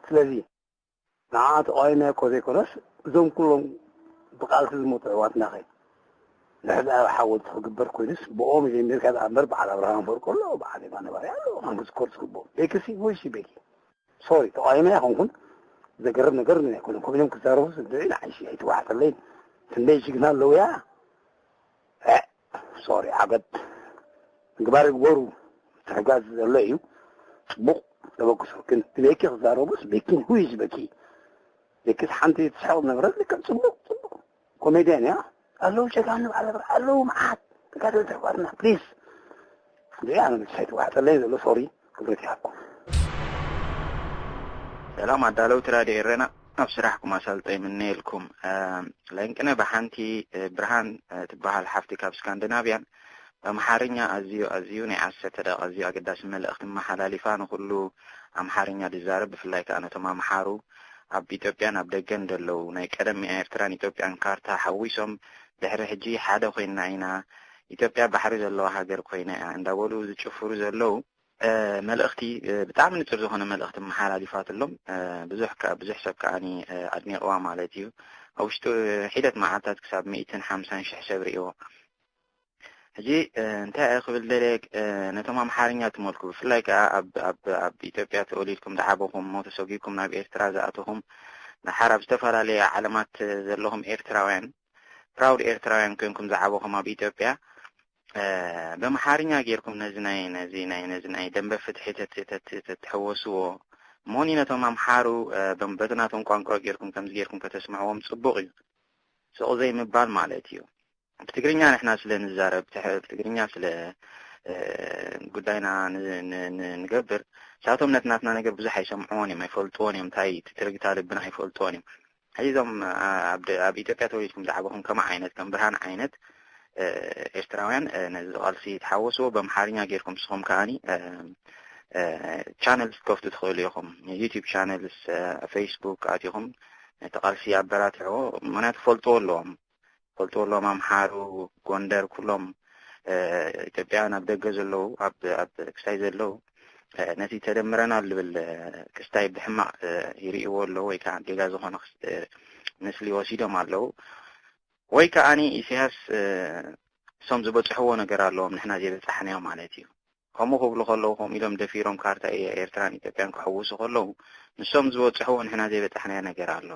ስለዚ ንዓ ተቃዋሚና እኮ ዘይኮነስ እዞም ኩሎም ብቃልሲ ዝሞቱ ኣሕዋትና ከ ንሕዚ ኣብ ሓወልቲ ክግበር ኮይኑስ ብኦም ጀሚርካ ዝኣምበር በዓል ኣብርሃም ፈርቆ ኣሎ፣ በዓል የማነ ባርያ ኣሎ፣ ከም ክዝከር ዝግብኦም። ቤኪሲ ወይሲ ቤኪ ሶሪ ተቃዋሚና ኣይኮንኩን። ዘገርም ነገር ግን ኣይኮነን። ከምኦም ክዛረቡ ስድዒ ንዓይሲ ኣይትዋሕጠለይን። ክንደይ ጅግና ኣለዉ ያ ሶሪ ዓገብ ምግባር ይግበሩ። ምትሕጋዝ ዘሎ እዩ ጽቡቕ ተበግሶ። ግን ብቤኪ ክዛረቡስ ቤኪን ሁይ ዝበኪ ቤኪስ ሓንቲ ትስሕቕ ዝነበረት ልክዕ ጽቡቕ ጽቡቕ ኮሜድያን እያ። ኣለዉ ጀጋኑ ባዕለበር ኣለዉ መዓት ተጋደልቲ ኣሕዋትና ፕሊዝ። እዚኣ ንብዝሒ ትዋሕጠለይ ዘሎ ሶሪ ክብረት ይሃብኩም። ሰላም ኣዳለውቲ ራድዮ ኤረና ኣብ ስራሕኩም ኣሳልጦ ይምነየልኩም። ለንቅነ ብሓንቲ ብርሃን ትበሃል ሓፍቲ ካብ ስካንዲናቭያን ብኣምሓርኛ ኣዝዩ ኣዝዩ ናይ ዓሰርተ ደቂቃ ኣዝዩ ኣገዳሲ መልእኽቲ መሓላሊፋ ንኹሉ ኣምሓርኛ ዝዛረብ ብፍላይ ከኣ ነቶም ኣምሓሩ ኣብ ኢትዮጵያን ኣብ ደገን ዘለዉ ናይ ቀደም ኤርትራን ኢትዮጵያን ካርታ ሓዊሶም ድሕሪ ሕጂ ሓደ ኮይንና ኢና ኢትዮጵያ ባሕሪ ዘለዋ ሃገር ኮይና እያ እንዳበሉ ዝጭፍሩ ዘለዉ መልእኽቲ ብጣዕሚ ንጹር ዝኾነ መልእኽቲ መሓላሊፋትሎም ብዙሕ ብዙሕ ሰብ ከዓኒ ኣድኒቕዋ ማለት እዩ። ኣብ ውሽጡ ሒደት መዓልታት ክሳብ ሚእትን ሓምሳን ሽሕ ሰብ ርእይዎ። ሕጂ እንታይ እየ ክብል ደልየ ነቶም ኣምሓርኛ ትመልኩ ብፍላይ ከዓ ኣብ ኣብ ኣብ ኢትዮጵያ ተወሊድኩም ዝዓበኹም እሞ ተሰጒኩም ናብ ኤርትራ ዝኣተኹም ደሓር ኣብ ዝተፈላለየ ዓለማት ዘለኹም ኤርትራውያን ፕራውድ ኤርትራውያን ኮይንኩም ዝዓበኹም ኣብ ኢትዮጵያ በምሓርኛ ጌርኩም ነዚ ናይ ነዚ ናይ ነዚ ናይ ደንበ ፍትሒ ተትሕወስዎ እሞኒ ነቶም ኣምሓሩ በቲ ናቶም ቋንቋ ጌርኩም ከምዚ ጌርኩም ከተስምዕዎም ጽቡቕ እዩ። ስቕ ዘይምባል ማለት እዩ። ብትግርኛ ንሕና ስለ ንዛረብ ብትግርኛ ስለ ጉዳይና ንገብር ሳቶም ነቲ ናትና ነገር ብዙሕ ኣይሰምዕዎን እዮም ኣይፈልጥዎን እዮም እንታይ ትርግታ ልብና ኣይፈልጥዎን እዮም። ሕዚ እዞም ኣብ ኢትዮጵያ ተወሊድኩም ዝዓበኹም ከማ ዓይነት ከም ብርሃን ዓይነት ኤርትራውያን ነዚ ቃልሲ ተሓወስዎ በምሓርኛ ጌርኩም ንስኹም ከዓኒ ቻነልስ ክትከፍቱ ትኽእሉ ኢኹም። ዩቲዩብ ቻነልስ፣ ፌስቡክ ኣቲኹም ነቲ ቃልሲ ኣበራትዕዎ። ምኽንያቱ ክፈልጥዎ ኣለዎም። ክፈልጥዎ ኣለዎም ኣምሓሩ፣ ጎንደር ኩሎም ኢትዮጵያውያን ኣብ ደገ ዘለዉ ኣብ ኣብ ክስታይ ዘለዉ ነቲ ተደምረናል ዝብል ክስታይ ብሕማቕ ይርእይዎ ኣለዉ ወይ ከዓ ጌጋ ዝኾነ ክስ- ምስሊ ወሲዶም ኣለዉ። ወይ ከዓኒ ኢሳያስ እሶም ዝበፅሕዎ ነገር ኣለዎም ንሕና ዘይበፃሕናዮ ማለት እዩ። ከምኡ ክብሉ ከለዉ ከምኡ ኢሎም ደፊሮም ካርታ ኤርትራን ኢትዮጵያን ክሕውሱ ከለዉ ንሶም ዝበፅሕዎ ንሕና ዘይበፃሕናዮ ነገር ኣሎ።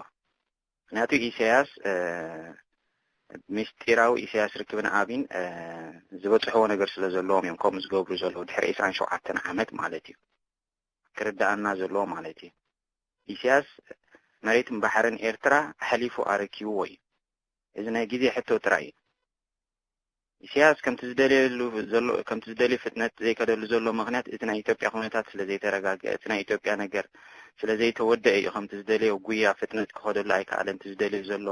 ምክንያቱ ኢሳያስ ምስጢራዊ ኢሳያስ ርክብን ኣብይን ዝበፅሕዎ ነገር ስለ ዘለዎም እዮም ከምኡ ዝገብሩ ዘለዉ ድሕሪ ዕስራን ሸውዓተን ዓመት ማለት እዩ። ክርድኣና ዘለዎ ማለት እዩ። ኢሳያስ መሬትን ባሕርን ኤርትራ ኣሕሊፉ ኣረኪብዎ እዩ። እዚ ናይ ግዜ ሕቶ ጥራይ እዩ። ኢሳያስ ከምቲ ዝደልየሉ ዘሎ ከምቲ ዝደልዮ ፍጥነት ዘይከደሉ ዘሎ ምኽንያት እቲ ናይ ኢትዮጵያ ኩነታት ስለ ዘይተረጋግአ እቲ ናይ ኢትዮጵያ ነገር ስለ ዘይተወደአ እዩ ከምቲ ዝደልዮ ጉያ ፍጥነት ክኸደሉ ኣይከኣለን እቲ ዝደልዮ ዘሎ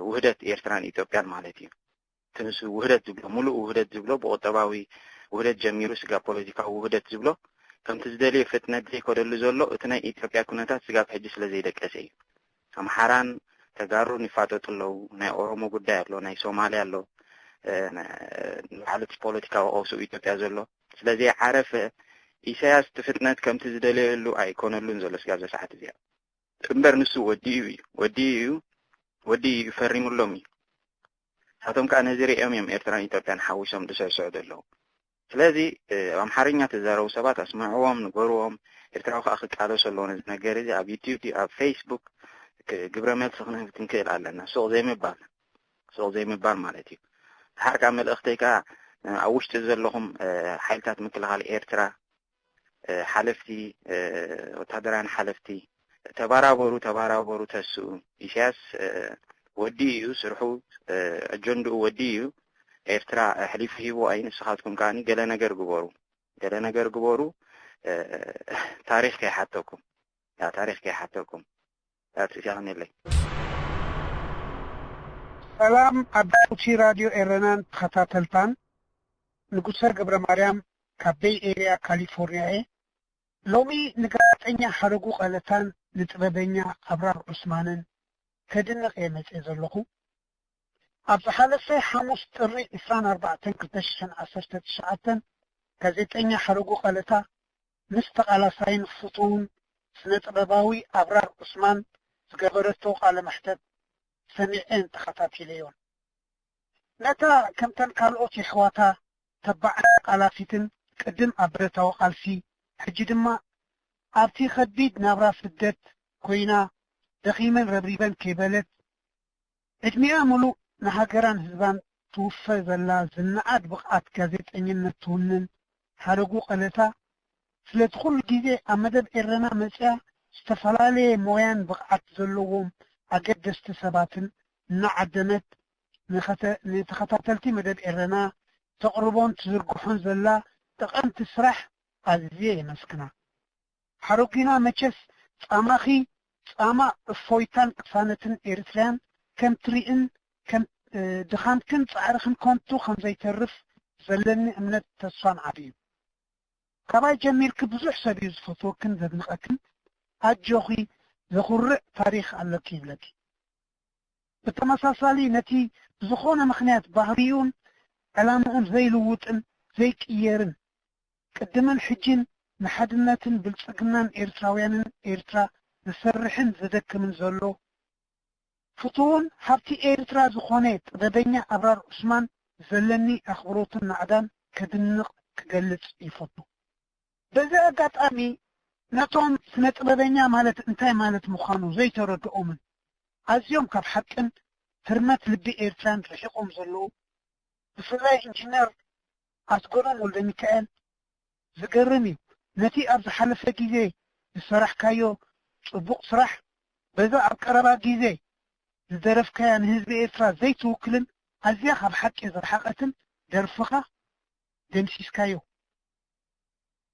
ውህደት ኤርትራን ኢትዮጵያን ማለት እዩ። እቲ ንሱ ውህደት ዝብሎ ሙሉእ ውህደት ዝብሎ ብቁጠባዊ ውህደት ጀሚሩ ስጋብ ፖለቲካዊ ውህደት ዝብሎ ከምቲ ዝደልዮ ፍጥነት ዘይከደሉ ዘሎ እቲ ናይ ኢትዮጵያ ኩነታት ስጋብ ሕጂ ስለ ዘይደቀሰ እዩ። ኣምሓራን ተጋሩን ይፋጠጡ ኣለዉ። ናይ ኦሮሞ ጉዳይ ኣሎ፣ ናይ ሶማልያ ኣሎ፣ ንባዕሉ እቲ ፖለቲካዊ ቀውሲ ኣብ ኢትዮጵያ ዘሎ ስለ ዘይዓረፈ ኢሳያስ እቲ ፍጥነት ከምቲ ዝደለየሉ ኣይኮነሉን ዘሎ ስጋብ እዛ ሰዓት እዚኣ። እምበር ንሱ ወዲኡ እዩ ወዲኡ እዩ ወዲኡ እዩ ፈሪሙሎም እዩ። ንሳቶም ከዓ ነዚ ሪኦም እዮም ኤርትራን ኢትዮጵያን ሓዊሶም ዝስዕስዑ ዘለዉ። ስለዚ ኣብ ኣምሓርኛ ትዛረቡ ሰባት ኣስምዕዎም፣ ንገርዎም። ኤርትራዊ ከዓ ክቃለሶ ኣለዎ ነዚ ነገር እዚ ኣብ ዩቲዩብ ድዩ ኣብ ፌስቡክ ግብረ መልሲ ክንህብ ክንክእል ኣለና። ሱቕ ዘይምባል ሱቕ ዘይምባል ማለት እዩ። ድሓር ከዓ መልእኽተይ ከዓ ኣብ ውሽጢ ዘለኹም ሓይልታት ምክልኻል ኤርትራ ሓለፍቲ፣ ወታደራውያን ሓለፍቲ፣ ተባራበሩ፣ ተባራበሩ፣ ተስኡ። ኢሳያስ ወዲ እዩ ስርሑ፣ ኣጀንድኡ ወዲ እዩ። ኤርትራ ኣሕሊፉ ሂቡ ኣይ ንስኻትኩም ከኣ ገለ ነገር ግበሩ፣ ገለ ነገር ግበሩ። ታሪኽ ከይሓተኩም፣ ያ ታሪኽ ከይሓተኩም። ያትእዚኣኽነለይ። ሰላም ዓዳውቲ ራድዮ ኤረናን ተኸታተልታን፣ ንጉሰ ገብረ ማርያም ካብ ቤይ ኤርያ ካሊፎርኒያ እየ። ሎሚ ንጋዜጠኛ ሓረጉ ቀለታን ንጥበበኛ ኣብራር ዑስማንን ከድንቕ እየ መጽየ ዘለኹ። ኣብ ዝሓለፈ ሓሙስ ጥሪ ዕስራን ኣርባዕተን ክልተ ሽሕን ዓሰርተ ትሽዓተን ጋዜጠኛ ሓረጉ ቀለታ ምስ ተቓላሳይን ፍቱውን ስነ ጥበባዊ ኣብራር ዑስማን ዝገበረቶ ቃለ መሕተት ሰሚዐን ተኸታቲለዮን። ነታ ከምተን ካልኦት የሕዋታ ተባዕን ተቓላሲትን ቅድም ኣብ ብረታዊ ቃልሲ፣ ሕጂ ድማ ኣብቲ ከቢድ ናብራ ስደት ኮይና ደኺመን ረብሪበን ከይበለት ዕድሚኣ ምሉእ ንሃገራን ህዝባን ትውፈ ዘላ ዝነኣድ ብቕዓት ጋዜጠኝነት ትውንን ሓረጉ ቀለታ፣ ስለቲ ኩሉ ግዜ ኣብ መደብ ኤረና መጺኣ ዝተፈላለየ ሞያን ብቕዓት ዘለዎም ኣገደስቲ ሰባትን እናዓደመት ንኸተ- ንተኸታተልቲ መደብ ኤረና ተቕርቦን ትዝርግሖን ዘላ ጠቐምቲ ስራሕ ኣዝየ የመስግና። ሓረጊና መቸስ ጻማኺ ጻማ እፎይታን ቅሳነትን ኤርትርያን ከም ትሪእን ከም ድኻምክን ጻዕርኽን ከንቱ ከም ዘይተርፍ ዘለኒ እምነት ተስፋን ዓቢ እዩ። ካባይ ጀሚርኪ ብዙሕ ሰብ እዩ ዝፈትወክን ዘድንቐክን። ኣጆኺ፣ ዘኹርዕ ታሪኽ ኣለኪ ይብለኪ። ብተመሳሳሊ ነቲ ብዝኾነ ምኽንያት ባህሪኡን ዕላምኡን ዘይልውጥን ዘይቅየርን ቅድምን ሕጂን ንሓድነትን ብልጽግናን ኤርትራውያንን ኤርትራ ዝሰርሕን ዘደክምን ዘሎ ፍቱውን ሃብቲ ኤርትራ ዝኾነ ጥበበኛ ኣብራር ዑስማን ዘለኒ ኣኽብሮትን ናዕዳን ከድንቕ ክገልጽ ይፈቱ። በዚ ኣጋጣሚ ነቶም ስነ ጥበበኛ ማለት እንታይ ማለት ምዃኑ ዘይተረድኦምን ኣዝዮም ካብ ሓቅን ህርመት ልቢ ኤርትራን ርሒቖም ዘለዉ ብፍላይ ኢንጂነር ኣስገዶም ወልደሚካኤል ዝገርም እዩ። ነቲ ኣብ ዝሓለፈ ግዜ ዝሰራሕካዮ ጽቡቕ ስራሕ በዛ ኣብ ቀረባ ግዜ ዝደረፍካያ ንህዝቢ ኤርትራ ዘይትውክልን ኣዝያ ካብ ሓቂ ዝረሓቐትን ደርፍኻ ደምሲስካዮ።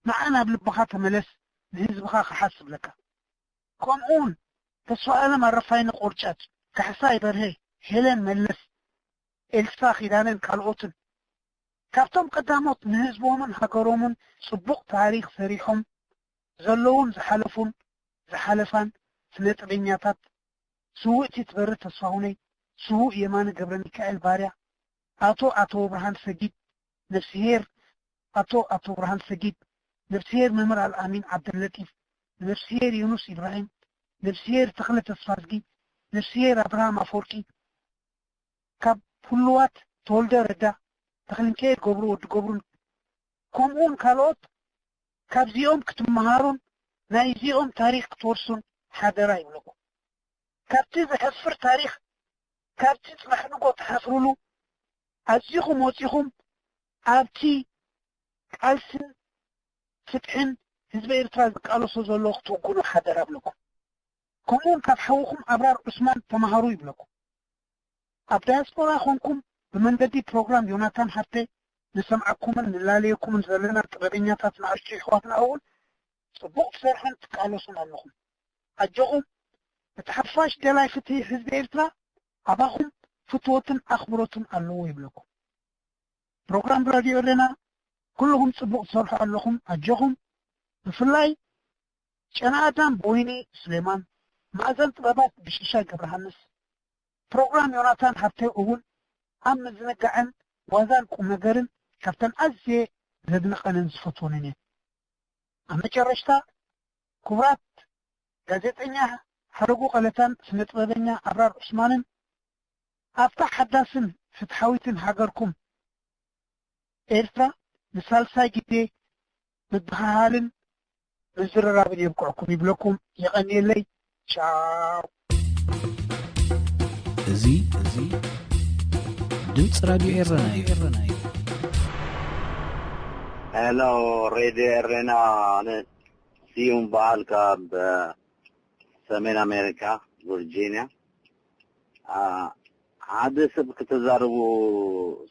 ንዓ ናብ ልብኻ ተመለስ፣ ንህዝብኻ ክሓስ እብለካ። ከምኡውን ተስፋኣለም ኣረፋይነ ቆርጫጭ፣ ካሕሳይ በርሄ፣ ሄለን መለስ፣ ኤልሳ ኪዳነን ካልኦትን ካብቶም ቀዳሞት ንህዝቦምን ሃገሮምን ጽቡቕ ታሪኽ ሰሪሖም ዘለዉን ዝሓለፉን ዝሓለፋን ስነ ጥበኛታት ስውእቲ ትበሪ ተስፋሁነይ፣ ስዉእ የማነ ገብረሚካኤል ባርያ፣ ኣቶ ኣቶብርሃን ሰጊድ፣ ነፍስሄር ኣቶ ኣቶብርሃን ሰጊድ፣ ነፍስሄር መምህር ኣልኣሚን ዓብደለጢፍ፣ ነፍስሄር ዮኑስ ኢብራሂም፣ ነፍስሄር ተኽለ ተስፋዝጊ፣ ነፍስሄር ኣብርሃም ኣፈወርቂ፣ ካብ ህሉዋት ተወልደ ረዳ፣ ተኽለሚካኤል ገብሩ ወዲ ገብሩን ከምኡውን ካልኦት ካብዚኦም ክትመሃሩን ናይዚኦም ታሪኽ ክትወርሱን ሓደራ ይብለኩም። ካብቲ ዘሕፍር ታሪኽ፣ ካብቲ ጽባሕ ንጎ ትሓፍሩሉ ኣዚኹም ወጺኹም ኣብቲ ቃልስን ፍትሕን ህዝቢ ኤርትራ ዝቃለሶ ዘሎ ክትውግኑ ሓደራ እብለኩም። ከምኡውን ካብ ሓውኹም ኣብራር ዑስማን ተማሃሩ ይብለኩም። ኣብ ዳያስፖራ ኾንኩም ብመንገዲ ፕሮግራም ዮናታን ሃብተ ንሰምዓኩምን ንላለየኩምን ዘለና ጥበበኛታት ንኣሽቱ የሕዋትና እውን ጽቡቕ ትሰርሑን ትቃለሱን ኣለኹም። ኣጆኹም፣ እቲ ሓፋሽ ደላይ ፍትሒ ህዝቢ ኤርትራ ኣባኹም ፍትወትን ኣኽብሮትን ኣለዎ ይብለኩም። ፕሮግራም ራድዮ ኤረና ኩልኹም ጽቡቕ ትሰርሑ ኣለኹም፣ ኣጆኹም። ብፍላይ ጨና ኣዳም ብወይኒ ሱሌማን፣ ማእዘን ጥበባት ብሽሻይ ገብረሃንስ፣ ፕሮግራም ዮናታን ሃብተ እውን ኣብ ምዝንጋዕን ዋዛን ቁም ነገርን ካብተን ኣዝየ ዘድንቐንን ዝፈትወንን እየን። ኣብ መጨረሽታ ክቡራት ጋዜጠኛ ሓረጉ ቀለታን ስነ ጥበበኛ ኣብራር ዑስማንን ኣብታ ሓዳስን ፍትሓዊትን ሃገርኩም ኤርትራ ንሳልሳይ ግዜ ምብህሃልን ምዝርራብን የብቅዕኩም ይብለኩም። የቐንየለይ። ቻው። እዚ እዚ ድምፂ ራድዮ ኤረና እዩ። ሄሎ፣ ሬድዮ ኤሬና። ኣነ ስዩም በዓል ካብ ሰሜን ኣሜሪካ፣ ቨርጂኒያ። ሓደ ሰብ ክተዛረቡ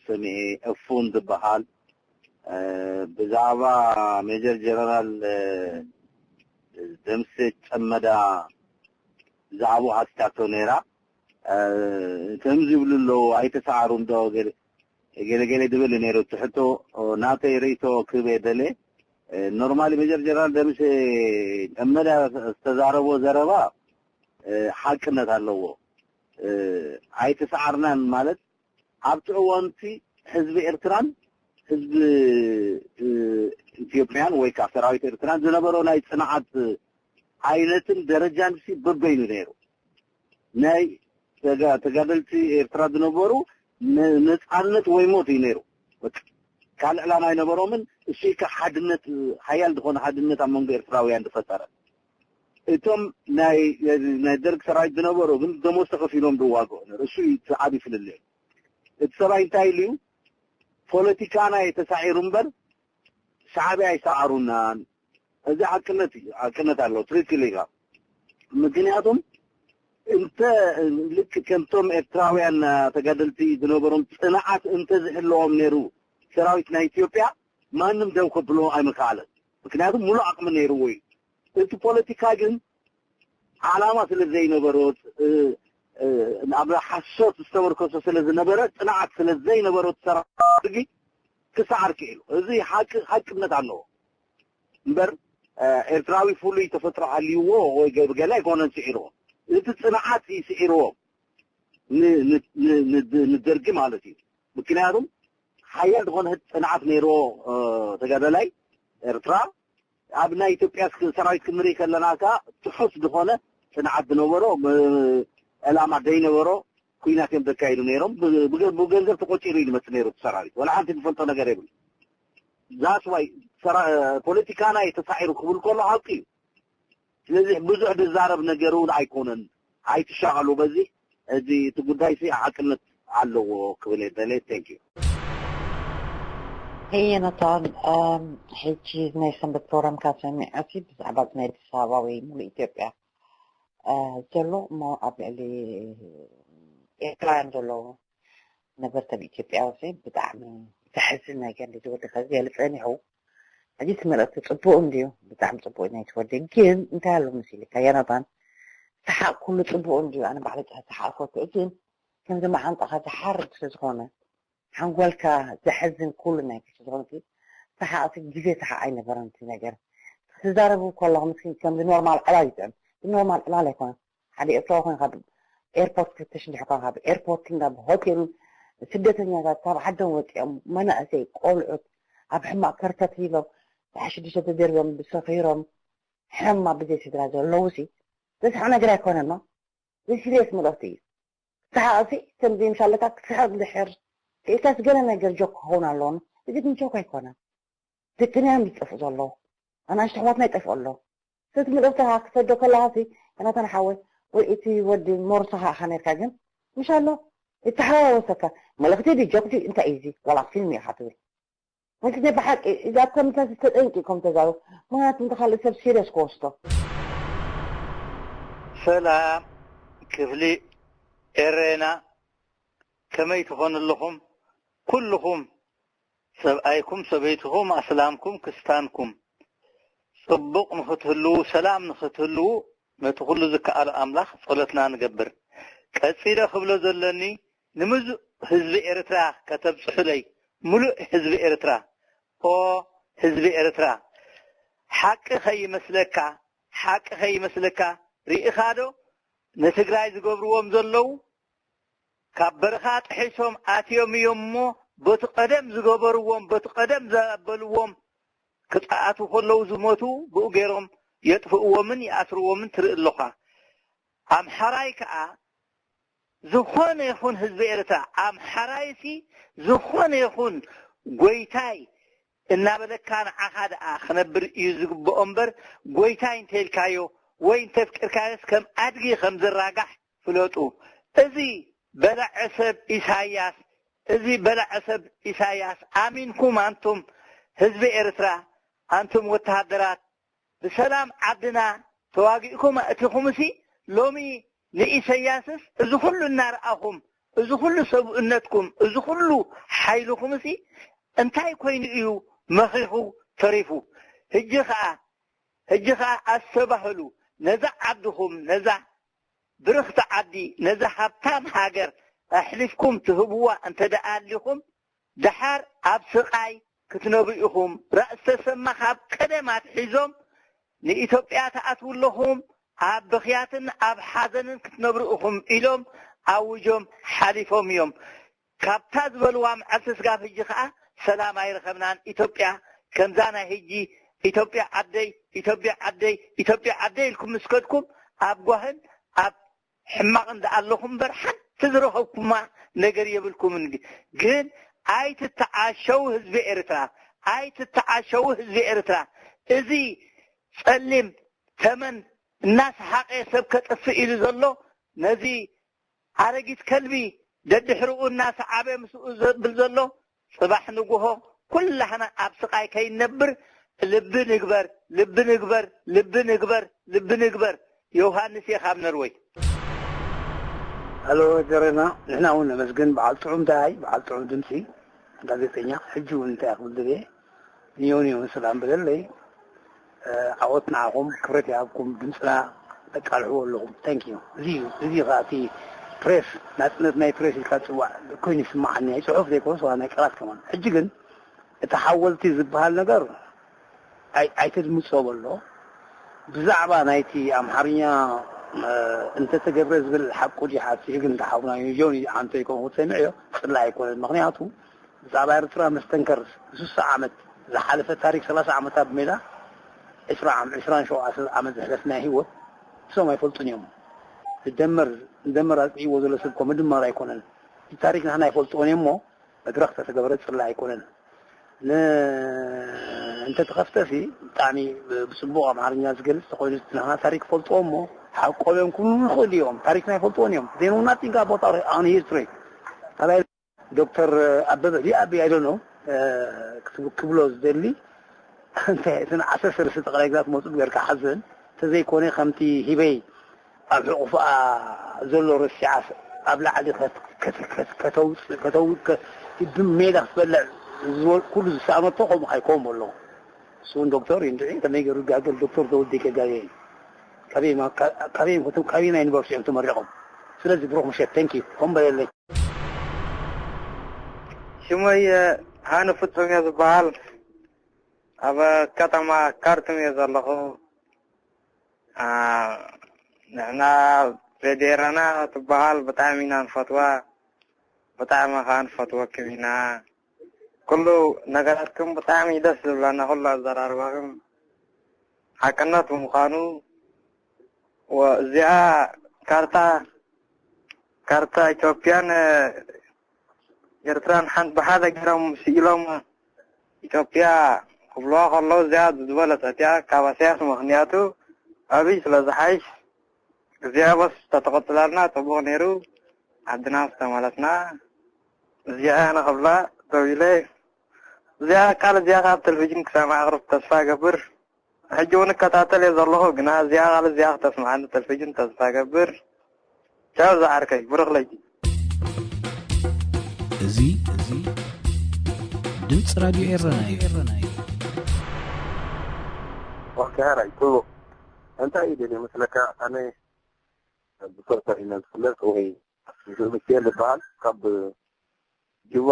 ሰሚኤ፣ እፉን ዝበሃል ብዛዕባ ሜጀር ጀነራል ደምሴ ጨመዳ ብዛዕባኡ ሓቲታቶ ነይራ። ከምዚ ይብሉ ኣለዉ፣ ኣይተሰዓሩ እንዶ ገለ ገለ ገለ ድብል ነይሩ። እቲ ሕቶ ናተይ ርእይቶ ክህብ እየ ደልየ። ኖርማሊ ሜጀር ጀነራል ደምሴ ጨመዳ ዝተዛረቦ ዘረባ ሓቅነት ኣለዎ። ኣይተሰዓርናን ማለት ኣብቲ እዋንቲ ህዝቢ ኤርትራን ህዝቢ ኢትዮጵያን ወይ ከዓ ሰራዊት ኤርትራን ዝነበሮ ናይ ፅንዓት ዓይነትን ደረጃን ሲ በበይኑ ነይሩ። ናይ ተጋደልቲ ኤርትራ ዝነበሩ ነፃነት ወይ ሞት እዩ ነይሩ። ካልእ ዕላማ ኣይነበሮምን። እሱ ከ ሓድነት፣ ሓያል ዝኾነ ሓድነት ኣብ መንጎ ኤርትራውያን ዝፈጠረ። እቶም ናይ ደርግ ሰራዊት ዝነበሩ ግን ደሞዝ ተኸፊሎም ዝዋግኡ ነሩ። እሱ እዩ እቲ ዓቢ ፍልልዩ። እቲ ሰብኣይ እንታይ ኢሉ እዩ? ፖለቲካና እዩ ተሳዒሩ እምበር ሻዕብያ ኣይሰዓሩናን። እዚ ሓቅነት እዩ፣ ሓቅነት ኣለዎ። ትክክል ኢኻ። ምክንያቱም እንተ ልክ ከምቶም ኤርትራውያን ተጋደልቲ ዝነበሮም ፅንዓት እንተ ዝህለዎም ነይሩ ሰራዊት ናይ ኢትዮጵያ ማንም ደው ከብሎ ኣይምከኣለን። ምክንያቱም ሙሉእ ዓቕሚ ነይርዎ እዩ። እቲ ፖለቲካ ግን ዓላማ ስለ ዘይነበሮት ኣብ ሓሶት ዝተመርኮሰ ስለ ዝነበረ ፅንዓት ስለ ዘይነበሮት ሰራዊት ደርጊ ክሰዓር ክኢሉ። እዚ ሓቂ ሓቅነት ኣለዎ እምበር ኤርትራዊ ፍሉይ ተፈጥሮ ሃልይዎ ወይ ገለ ኣይኮነን ስዒርዎ። እቲ ፅንዓት እዩ ስዒርዎም ንደርጊ ማለት እዩ። ምክንያቱም ሓያል ዝኾነ ፅንዓት ነይርዎ ተጋዳላይ ኤርትራ ኣብ ናይ ኢትዮጵያ ሰራዊት ክንርኢ ከለና ከ ትሑት ዝኾነ ፅንዓት ዝነበሮ ዕላማ ዘይነበሮ ኩናት እዮም ዘካይዱ ነይሮም። ብገንዘብ ተቆፂሩ እዩ ዝመፅእ ነይሩ እቲ ሰራዊት። ወላ ሓንቲ ዝፈልጦ ነገር የብሉ። ዛስ ዋይ ፖለቲካና እዩ ተሳዒሩ ክብል ከሎ ሓቂ እዩ። ስለዚህ ብዙሕ ዝዛረብ ነገር እውን ኣይኮነን። ኣይትሻቐሉ በዚ። እዚ እቲ ጉዳይ ሲ ሓቅነት ኣለዎ ክብል የደለ። Thank you። ዮናታን፣ ሕጂ ናይ ሰንበት ፕሮግራምካ ሰሚዐሲ ብዛዕባ ናይ ኣዲስ ኣበባ ወይ ሙሉእ ኢትዮጵያ ዘሎ እሞ ኣብ ልዕሊ ኤርትራውያን ዘለዉ ነበርቲ ኣብ ኢትዮጵያ ሲ ብጣዕሚ ዘሕዝን ነገር ዝወዲ ከዚ ያለ ጸኒሑ። ሕጂ እቲ መልእክቲ ጽቡቅ እንድዩ፣ ብጣዕሚ ጽቡቅ ናይ ትወዲ ግን እንታይ ኣሎ መሲልካ ዮናታን፣ ሰሓቅ ኩሉ ጽቡቅ እንድዩ፣ ኣነ ባዕለ ሰሓቅ ፈትሕ ግን ከምዚ መዓንጣኻ ዝሓርድ ስለ ዝኾነ ሓንጎልካ ዘሕዝን ኩሉ ናይ ክሲ ዝኾነ ሰሓቅ ግዜ ሰሓቅ ኣይነበረን እቲ ነገር። ትዛረቡ ከለኹም ከምዚ ኖርማል ዕላል ይጥዕም። ኖርማል ዕላል ኣይኮነን። ሓደ ኤርትራዊ ኮይንካ ኤርፖርት ክትሽ እንድሕር ኮይንካ ብኤርፖርት እንዳ ብሆቴልን ስደተኛታት ካብ ዓዶም ወፂኦም መናእሰይ ቆልዑት ኣብ ሕማቅ ከርተት ሂሎም ብሓሽዱሸ ተደርቦም ብሰኺሮም ሕማቅ ብዘይ ስድራ ዘለዉ ሲ ዘስሓቅ ነገር ኣይኮነን ማ እዚ ሲሪየስ መልእክቲ እዩ። ሰሓቅ ሲ ከምዚ ምሻለካ ክስሕቅ እንድሕር ክኢልካስ ገለ ነገር ጆክ ክኸውን ኣለዎን እዚ ግን ጆክ ኣይኮነን። ደቅና እዮም ዝጠፍኡ ዘለዉ ኣናእሽቱ ኣሕዋትና ይጠፍኡ ኣለዉ። ሰቲ መልእኽትኻ ክሰዶ ከለኻ ሲ ዮናታን ሓወይ ወይ እቲ ወዲ ሞርሳ ከኣ ኢኻ ነርካ ግን ምሽ ኣሎ ይተሓዋወሰካ መልእኽቲ ድዩ ጆክ ድዩ እንታይ እዩ እዚ ዋላ ፊልም ኢኻ ትብል ምልክት ናይ ብሓቂ እዚ ኣብ ከምታሲ ተጠንቂቆም ተዛረቡ ምክንያቱ እንተ ካልእ ሰብ ሲሪየስ ክወስዶ ሰላም ክፍሊ ኤሬና ከመይ ትኾኑ ኣለኹም ኩልኹም ሰብኣይኩም ሰበይትኹም ኣስላምኩም ክስታንኩም ጽቡቕ ንኽትህልዉ ሰላም ንኽትህልዉ ነቲ ኩሉ ዝከኣሎ ኣምላኽ ጸሎትና ንገብር። ቀጺለ ክብሎ ዘለኒ ንምዙእ ህዝቢ ኤርትራ ከተብጽሑለይ ምሉእ ህዝቢ ኤርትራ ኦ ህዝቢ ኤርትራ ሓቂ ከይመስለካ ሓቂ ከይመስለካ ርኢኻዶ ንትግራይ ዝገብርዎም ዘለዉ ካብ በረኻ ጥሒሶም ኣትዮም እዮም እሞ በቲ ቀደም ዝገበርዎም በቲ ቀደም ዘበልዎም ክፀኣቱ ከለዉ ዝሞቱ ብኡ ገይሮም የጥፍእዎምን ይኣስርዎምን ትርኢ ኣለኻ። ኣምሓራይ ከዓ ዝኾነ ይኹን ህዝቢ ኤርትራ ኣምሓራይሲ ዝኾነ ይኹን ጎይታይ እናበለካ ንዓኻ ደኣ ክነብር እዩ ዝግብኦ እምበር ጎይታይ እንተኢልካዮ ወይ እንተፍቅርካዮስ ከም ኣድጊ ከም ዝራጋሕ ፍለጡ። እዚ በላዐ ሰብ ኢሳያስ እዚ በላዐ ሰብ ኢሳያስ ኣሚንኩም ኣንቱም ህዝቢ ኤርትራ፣ ኣንቱም ወተሃደራት፣ ብሰላም ዓድና ተዋጊእኩም ኣእቲኹምሲ፣ ሎሚ ንኢሰያስስ እዚ ኩሉ እናረኣኹም፣ እዚ ኩሉ ሰብእነትኩም፣ እዚ ኩሉ ሓይልኹምሲ እንታይ ኮይኑ እዩ መኺኹ ተሪፉ? ሕጂ ኸኣ፣ ሕጂ ኸኣ ኣስተባህሉ፣ ነዛ ዓድኹም፣ ነዛ ብርኽቲ ዓዲ፣ ነዛ ሃብታም ሃገር ኣሕሊፍኩም ትህብዋ እንተ ደኣ ኣሊኹም፣ ደሓር ኣብ ስቓይ ክትነብሩ ኢኹም። ራእሲ ተሰማ ካብ ቀደም ኣትሒዞም ንኢትዮጵያ ትኣትዉ ኣለኹም፣ ኣብ ብኽያትን ኣብ ሓዘንን ክትነብሩ ኢኹም ኢሎም ኣውጆም ሓሊፎም እዮም። ካብታ ዝበልዋ መዓልቲ ስጋብ ሕጂ ኸኣ ሰላም ኣይረኸብናን። ኢትዮጵያ ከምዛ ናይ ሕጂ ኢትዮጵያ ዓደይ፣ ኢትዮጵያ ዓደይ፣ ኢትዮጵያ ዓደይ ኢልኩም ምስ ከድኩም ኣብ ጓህን ኣብ ሕማቕ እንዳ ኣለኹም እምበር ሓንቲ ዝረኸብኩማ ነገር የብልኩምን። ግን ኣይትተዓሸው ህዝቢ ኤርትራ፣ ኣይትተዓሸው ህዝቢ ኤርትራ። እዚ ጸሊም ተመን እናሰሓቐ ሰብ ከጥፍእ ኢሉ ዘሎ ነዚ ኣረጊት ከልቢ ደድሕርኡ እናሰዓበ ምስኡ ዘብል ዘሎ ጽባሕ ንግሆ ኩላህና ኣብ ስቓይ ከይንነብር ልቢ ንግበር፣ ልቢ ንግበር፣ ልቢ ንግበር፣ ልቢ ንግበር። ዮሃንስ እየ ካብ ነርወይ። ኣሎ ጀረና፣ ንሕና እውን ነመስግን። በዓል ጥዑም ዳይ፣ በዓል ጥዑም ድምፂ ጋዜጠኛ። ሕጂ እውን እንታይ ክብል ድልየ ንዮኒ እውን ሰላም ብለለይ። ዓወት ንዓኹም፣ ክብረት ይሃብኩም። ድምፅና ተቃልሕዎ ኣለኹም። ታንክ ዩ። እዚ እዩ፣ እዚ እዩ ከዓ እቲ ፕሬስ፣ ናፅነት ናይ ፕሬስ ኢልካ ትፅዋዕ ኮይኑ ይስማዓኒ። ናይ ፅሑፍ ዘይኮነስ ዋላ ናይ ቃላት ከማን። ሕጂ ግን እቲ ሓወልቲ ዝበሃል ነገር ኣይ- ኣይተድምፆ በሎ። ብዛዕባ ናይቲ ኣምሓርኛ እንተተገብረ ዝብል ሓቁ ድዩ ሓሲኡ ግን ተሓውና ዮኒ ኣንቶ ይኮን ክትሰምዕ እዮ። ፅላእ ኣይኮነን። ምክንያቱ ብዛዕባ ኤርትራ መስተንከር ስሳ ዓመት ዝሓለፈ ታሪክ ሰላሳ ዓመታት ብሜዳ ዕስራ ዓም- ዕስራን ሸውዓተን ዓመት ዘሕለፍና ህይወት እሶም ኣይፈልጡን እዮም። ዝደመር ዝደመር ኣጥቂዎ ዘሎ ሰብ እኮ ምድማር ኣይኮነን። እቲ ታሪክ ንሕና ኣይፈልጥዎን እዮም እሞ መድረኽ ተተገበረ ፅላእ ኣይኮነን። ን- እንተተኸፍተሲ ብጣዕሚ ብፅቡቕ ኣምሓርኛ ዝገልፅ ተኮይኑ እቲ ንሕና ታሪክ ፈልጥዎ እሞ ሓቆም እዮም ክብሉ ንኽእል እዮም። ታሪክና ኣይፈልጥዎን እዮም። They know nothing about our own history። ካልኣይ ዶክተር ኣበበ ድዩ ኣቢ I don't know ክብሎ ዝደሊ እንታይ እቲ ንዓሰርተ ሰለስተ ጠቕላይ ግዛት መፁ ጌርካ ሓዘን እንተዘይኮነ ከምቲ ሂበይ ኣብ ሕቑፍኣ ዘሎ ረሲዓስ ኣብ ላዕሊ ከተውፅእ ከተውፅእ ብሜዳ ክትበልዕ ኩሉ ዝሰኣነቶ ከምኡ ካይኮም ኣሎ። እሱ እውን ዶክተር እዩ እንድዒ ከመይ ገይሩ ይጋገል? ዶክተር ተወልደ ከጋየ እዩ። ካበይ ካበይ ናይ ዩኒቨርሲቲ እዮም ተመሪቖም? ስለዚ ብሩኽ ምሸት። Thank you። ከም በለለይ። ሽመይ ሃኒ ፍጹም እየ ዝበሃል። ኣብ ከተማ ካርቱም እየ ዘለኹ። ንሕና ሬድዮ ኤረና ትበሃል ብጣዕሚ ኢና ንፈትዋ፣ ብጣዕሚ ከዓ ንፈትወኩም ኢና። ኩሉ ነገራትኩም ብጣዕሚ ደስ ዝብለና፣ ኩሉ ኣዘራርባኹም ሓቅነት ብምዃኑ። እዚኣ ካርታ ካርታ ኢትዮጵያን ኤርትራን ሓንቲ ብሓደ ገይሮም ስኢሎም ኢትዮጵያ ክብልዋ ከለዉ እዚኣ ዝበለጸት እያ ካብ ኣሰያስ። ምኽንያቱ ኣብይ ስለ ዝሓይሽ እዚኣ በስ ተተቐጽላልና ጽቡቕ ነይሩ። ዓድና ምስ ተመለስና እዚኣ እያ ንኽብላ ደው ኢለ። እዚኣ ቃል እዚኣ ካብ ቴሌቪዥን ክሰምዓ ኣቕርብ ተስፋ እገብር። ሕጂ እውን እከታተል እየ ዘለኹ፣ ግና እዚኣ ቃል እዚኣ ክተስምዓኒ ተልፍጅን ተስፋ እገብር። ቻው ዝዓርከይ፣ ብሩኽ ለይቲ። እዚ እዚ ድምፂ ራድዮ ኤረና እዩ። ኦኬ፣ ራይ ጽቡቕ። እንታይ እዩ ደልየ መስለካ? ኣነ ብሶርታ ኢና ዝፍለጥ ወይ ዝምስየል ዝበሃል ካብ ጅባ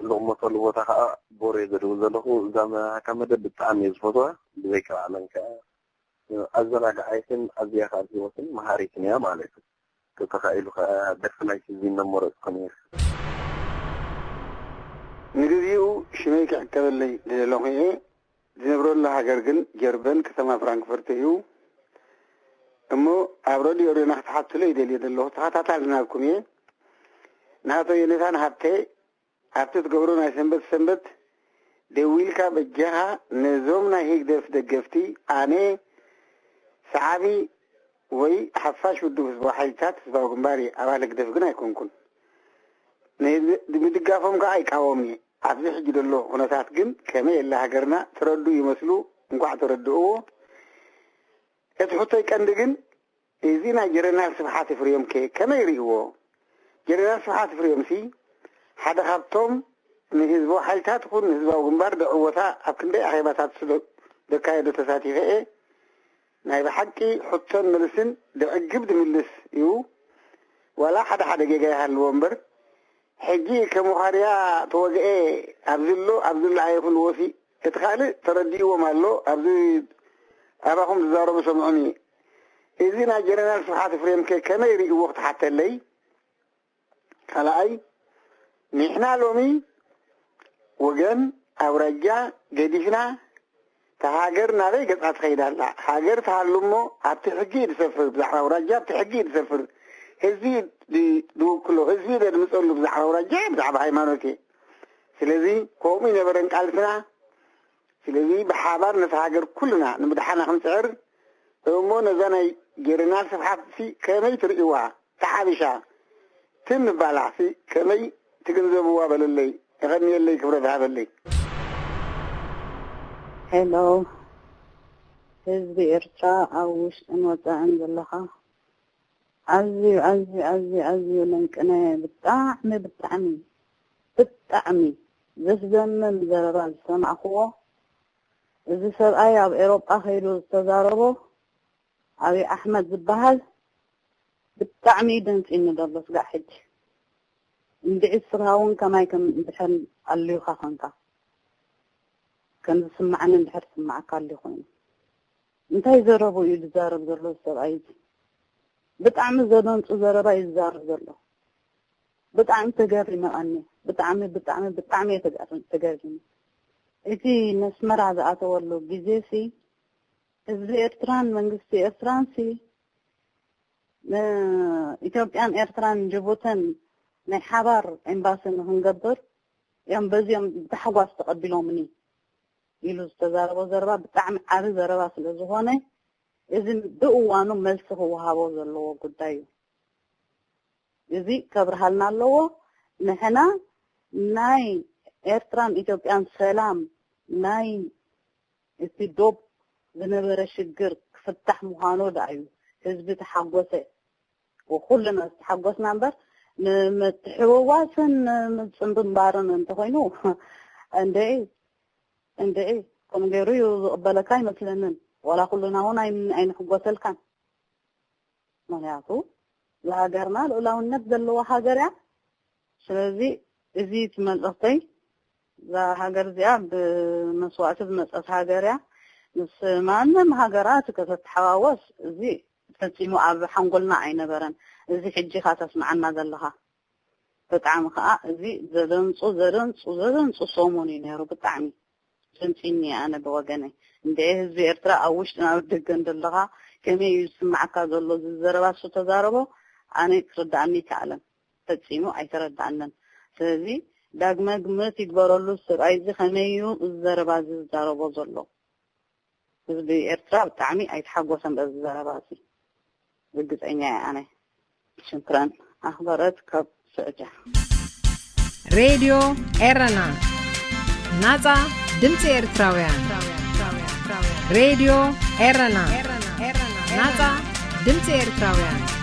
ልቕመጠሉ ቦታ ከዓ ቦሬ ዘድውል ዘለኹ። እዛ መርሃካ መደብ ብጣዕሚ እየ ዝፈትዋ። ብዘይካ ባዕለን ከዓ ኣዘናጋዓይትን ኣዝያ ከዓ ህይወትን መሃሪትን እያ ማለት እዩ። ተተኻኢሉ ከዓ ደርፊ ናይ ቲቪ እነመረፅኩ ነይረ። ንግዚኡ ሽመይ ክዕቀበለይ ደለኹ እየ። ዝነብረሉ ሃገር ግን ጀርመን ከተማ ፍራንክፈርት እዩ። እሞ ኣብ ረድዮ ሬና ክትሓትሎ ይደልየ ዘለኹ። ተኸታታሊ ናትኩም እየ። ንኣቶ ዮነታን ሃብተ ኣብቲ ትገብሮ ናይ ሰንበት ሰንበት ደዊልካ በጃኻ ነዞም ናይ ህግደፍ ደገፍቲ ኣነ ሰዓቢ ወይ ሓፋሽ ውድብ ህዝባዊ ሓይልታት ህዝባዊ ግንባር እየ። ኣባል ህግደፍ ግን ኣይኮንኩን። ንምድጋፎም ከዓ ኣይቃወምን እየ። ኣብዚ ሕጂ ዘሎ ኩነታት ግን ከመይ የለ ሃገርና ትረዱ ይመስሉ፣ እንኳዕ ተረድእዎ። እቲ ሕቶይ ቀንዲ ግን እዚ ናይ ጀነራል ስብሓት ፍሬም ከ ከመይ ይርእይዎ? ጀነራል ስብሓት ፍሬም ሲ ሓደ ካብቶም ንህዝባዊ ሓይልታት ይኹን ንህዝባዊ ግንባር ደዕወታ ኣብ ክንደይ ኣኼባታት ስለ ደካየዶ ተሳቲፈ እየ። ናይ ብሓቂ ሕቶን መልስን ደዕግብ ድምልስ እዩ። ዋላ ሓደ ሓደ ጌጋ ይሃልዎ እምበር ሕጂ ከም ውኻርያ ተወግኤ ኣብዚ ኣሎ ኣብዚ ኣሎ ኣይኹን ወሲ እቲ ካልእ ተረዲእዎም ኣሎ። ኣብዚ ኣባኹም ዝዛረቡ ሰምዑኒ። እዚ ናይ ጀነራል ስብሓት ፍሬም ከ ከመይ ርእይዎ ክትሓተለይ? ካልኣይ፣ ንሕና ሎሚ ወገን ኣውራጃ ገዲፍና፣ እታ ሃገር ናበይ ገጻ ትኸይድ ኣላ? ሃገር ትሃሉ እሞ ኣብቲ ሕጊ እዩ ዝሰፍር፣ ብዛዕባ ኣውራጃ ኣብቲ ሕጊ እዩ ዝሰፍር። ህዝቢ ድ-፣ ዝውክሎ፣ ህዝቢ ዘድምጸሉ ብዛዕባ ኣውራጃ፣ ብዛዕባ ሃይማኖት እየ። ስለዚ ከምኡ ይነበረን ቃልስና። ስለዚ ብሓባር ነቲ ሃገር ኩልና ንምድሓና ክንጽዕር እሞ ነዛ ናይ ጀነራል ስብሓት ሲ ከመይ ትርእይዋ? ተሓቢሻ ትም ምባላዕ ሲ ከመይ ትግንዘብዋ በለለይ። የቐንየለይ፣ ክብረት ሃበለይ። ሄሎ፣ ህዝቢ ኤርትራ ኣብ ውሽጥን ወጻእን ዘለኻ፣ ኣዝዩ፣ ኣዝዩ፣ ኣዝዩ፣ ኣዝዩ ለንቅነ። ብጣዕሚ፣ ብጣዕሚ፣ ብጣዕሚ ዘስደምም ዘረባ ዝሰማዕክዎ። እዚ ሰብኣይ ኣብ ኤሮጳ ከይዱ ዝተዛረቦ፣ ኣብይ ኣሕመድ ዝበሃል፣ ብጣዕሚ ደንጺኒ ዘሎ ስጋዕ ሕጂ። እንድዒ እስኻ እውን ከማይ ከም እንድሕር ኣልዩኻ ኾንካ፣ ከም ዝስማዓኒ እንድሕር ዝስማዓካ ኣልዩ ኮይኑ፣ እንታይ ዘረቡ እዩ ዝዛረብ ዘሎ እዚ ሰብኣይ እዚ? ብጣዕሚ ዘደንጹ ዘረባ እዩ ዝዛረብ ዘሎ። ብጣዕሚ ተገሪመ ቀኒ። ብጣዕሚ፣ ብጣዕሚ፣ ብጣዕሚ እየ ተገሪ-፣ ተገሪመ። እቲ ነስመራ ዝኣተወሉ ግዜ ሲ፣ ህዝቢ ኤርትራን መንግስቲ ኤርትራን ሲ፣ እ፣ ኢትዮጵያን ኤርትራን ጅቡትን ናይ ሓባር ኤምባሲ ንክንገብር እዮም በዚኦም ብታሕጓስ ተቐቢሎምኒ ኢሉ ዝተዛረቦ ዘረባ ብጣዕሚ ዓቢ ዘረባ ስለ ዝኾነ፣ እዚ ብእዋኑ መልሲ ክወሃቦ ዘለዎ ጉዳይ እዩ። እዚ ከብርሃልና ኣለዎ። ንሕና ናይ ኤርትራን ኢትዮጵያን ሰላም፣ ናይ እቲ ዶብ ዝነበረ ሽግር ክፍታሕ ምዃኑ ደኣ እዩ ህዝቢ ተሓጎሰ። ወኩልና ዝተሓጎስና እምበር፣ ንምትሕውዋስን ንምጽንብንባርን እንተኾይኑ፣ እንድዒ፣ እንድዒ፣ ከምኡ ገይሩ እዩ ዝቕበለካ ኣይመስለንን። ዋላ ኩልና እውን ኣይ-፣ ኣይንሕጎሰልካን። ምኽንያቱ፣ እዛ ሃገርና ልኡላውነት ዘለዋ ሃገር እያ። ስለዚ፣ እዚ እቲ መልእኽተይ፣ እዛ ሃገር እዚኣ ብመስዋእቲ ዝመጸት ሃገር እያ። ምስ ማንም ሃገራት ከተተሓዋወስ፣ እዚ ፈጺሙ ኣብ ሓንጎልና ኣይነበረን። እዚ ሕጂ ኢኻ ተስምዓና ዘለኻ። ብጣዕሚ ከኣ እዚ ዘደንጹ፣ ዘደንጹ፣ ዘደንጹ ሰሙን እዩ ነይሩ። ብጣዕሚ ደንጺኒ ኣነ ብወገነይ። እንድዒ ህዝቢ ኤርትራ ኣብ ውሽጥን ኣብ ደገን ዘለኻ ከመይ እዩ ዝስምዓካ ዘሎ? እዚ ዘረባ እሱ ተዛረቦ ኣነ ክርድኣኒ ኣይከኣለን። ፈጺሙ ኣይተረድኣንን። ስለዚ ዳግመ ግምት ይግበረሉ። ሰብኣይ እዚ ከመይ እዩ እዚ ዘረባ እዚ ዝዛረቦ ዘሎ? ህዝቢ ኤርትራ ብጣዕሚ ኣይተሓጎሰን በዚ ዘረባ እዚ። ርግጸኛ እየ ኣነ። ሽክራን። ኣኽበረት ካብ ስዑድያ። ሬድዮ ኤረና፣ ናጻ ድምጺ ኤርትራውያን። ሬድዮ ኤረና፣ ናጻ ድምጺ ኤርትራውያን።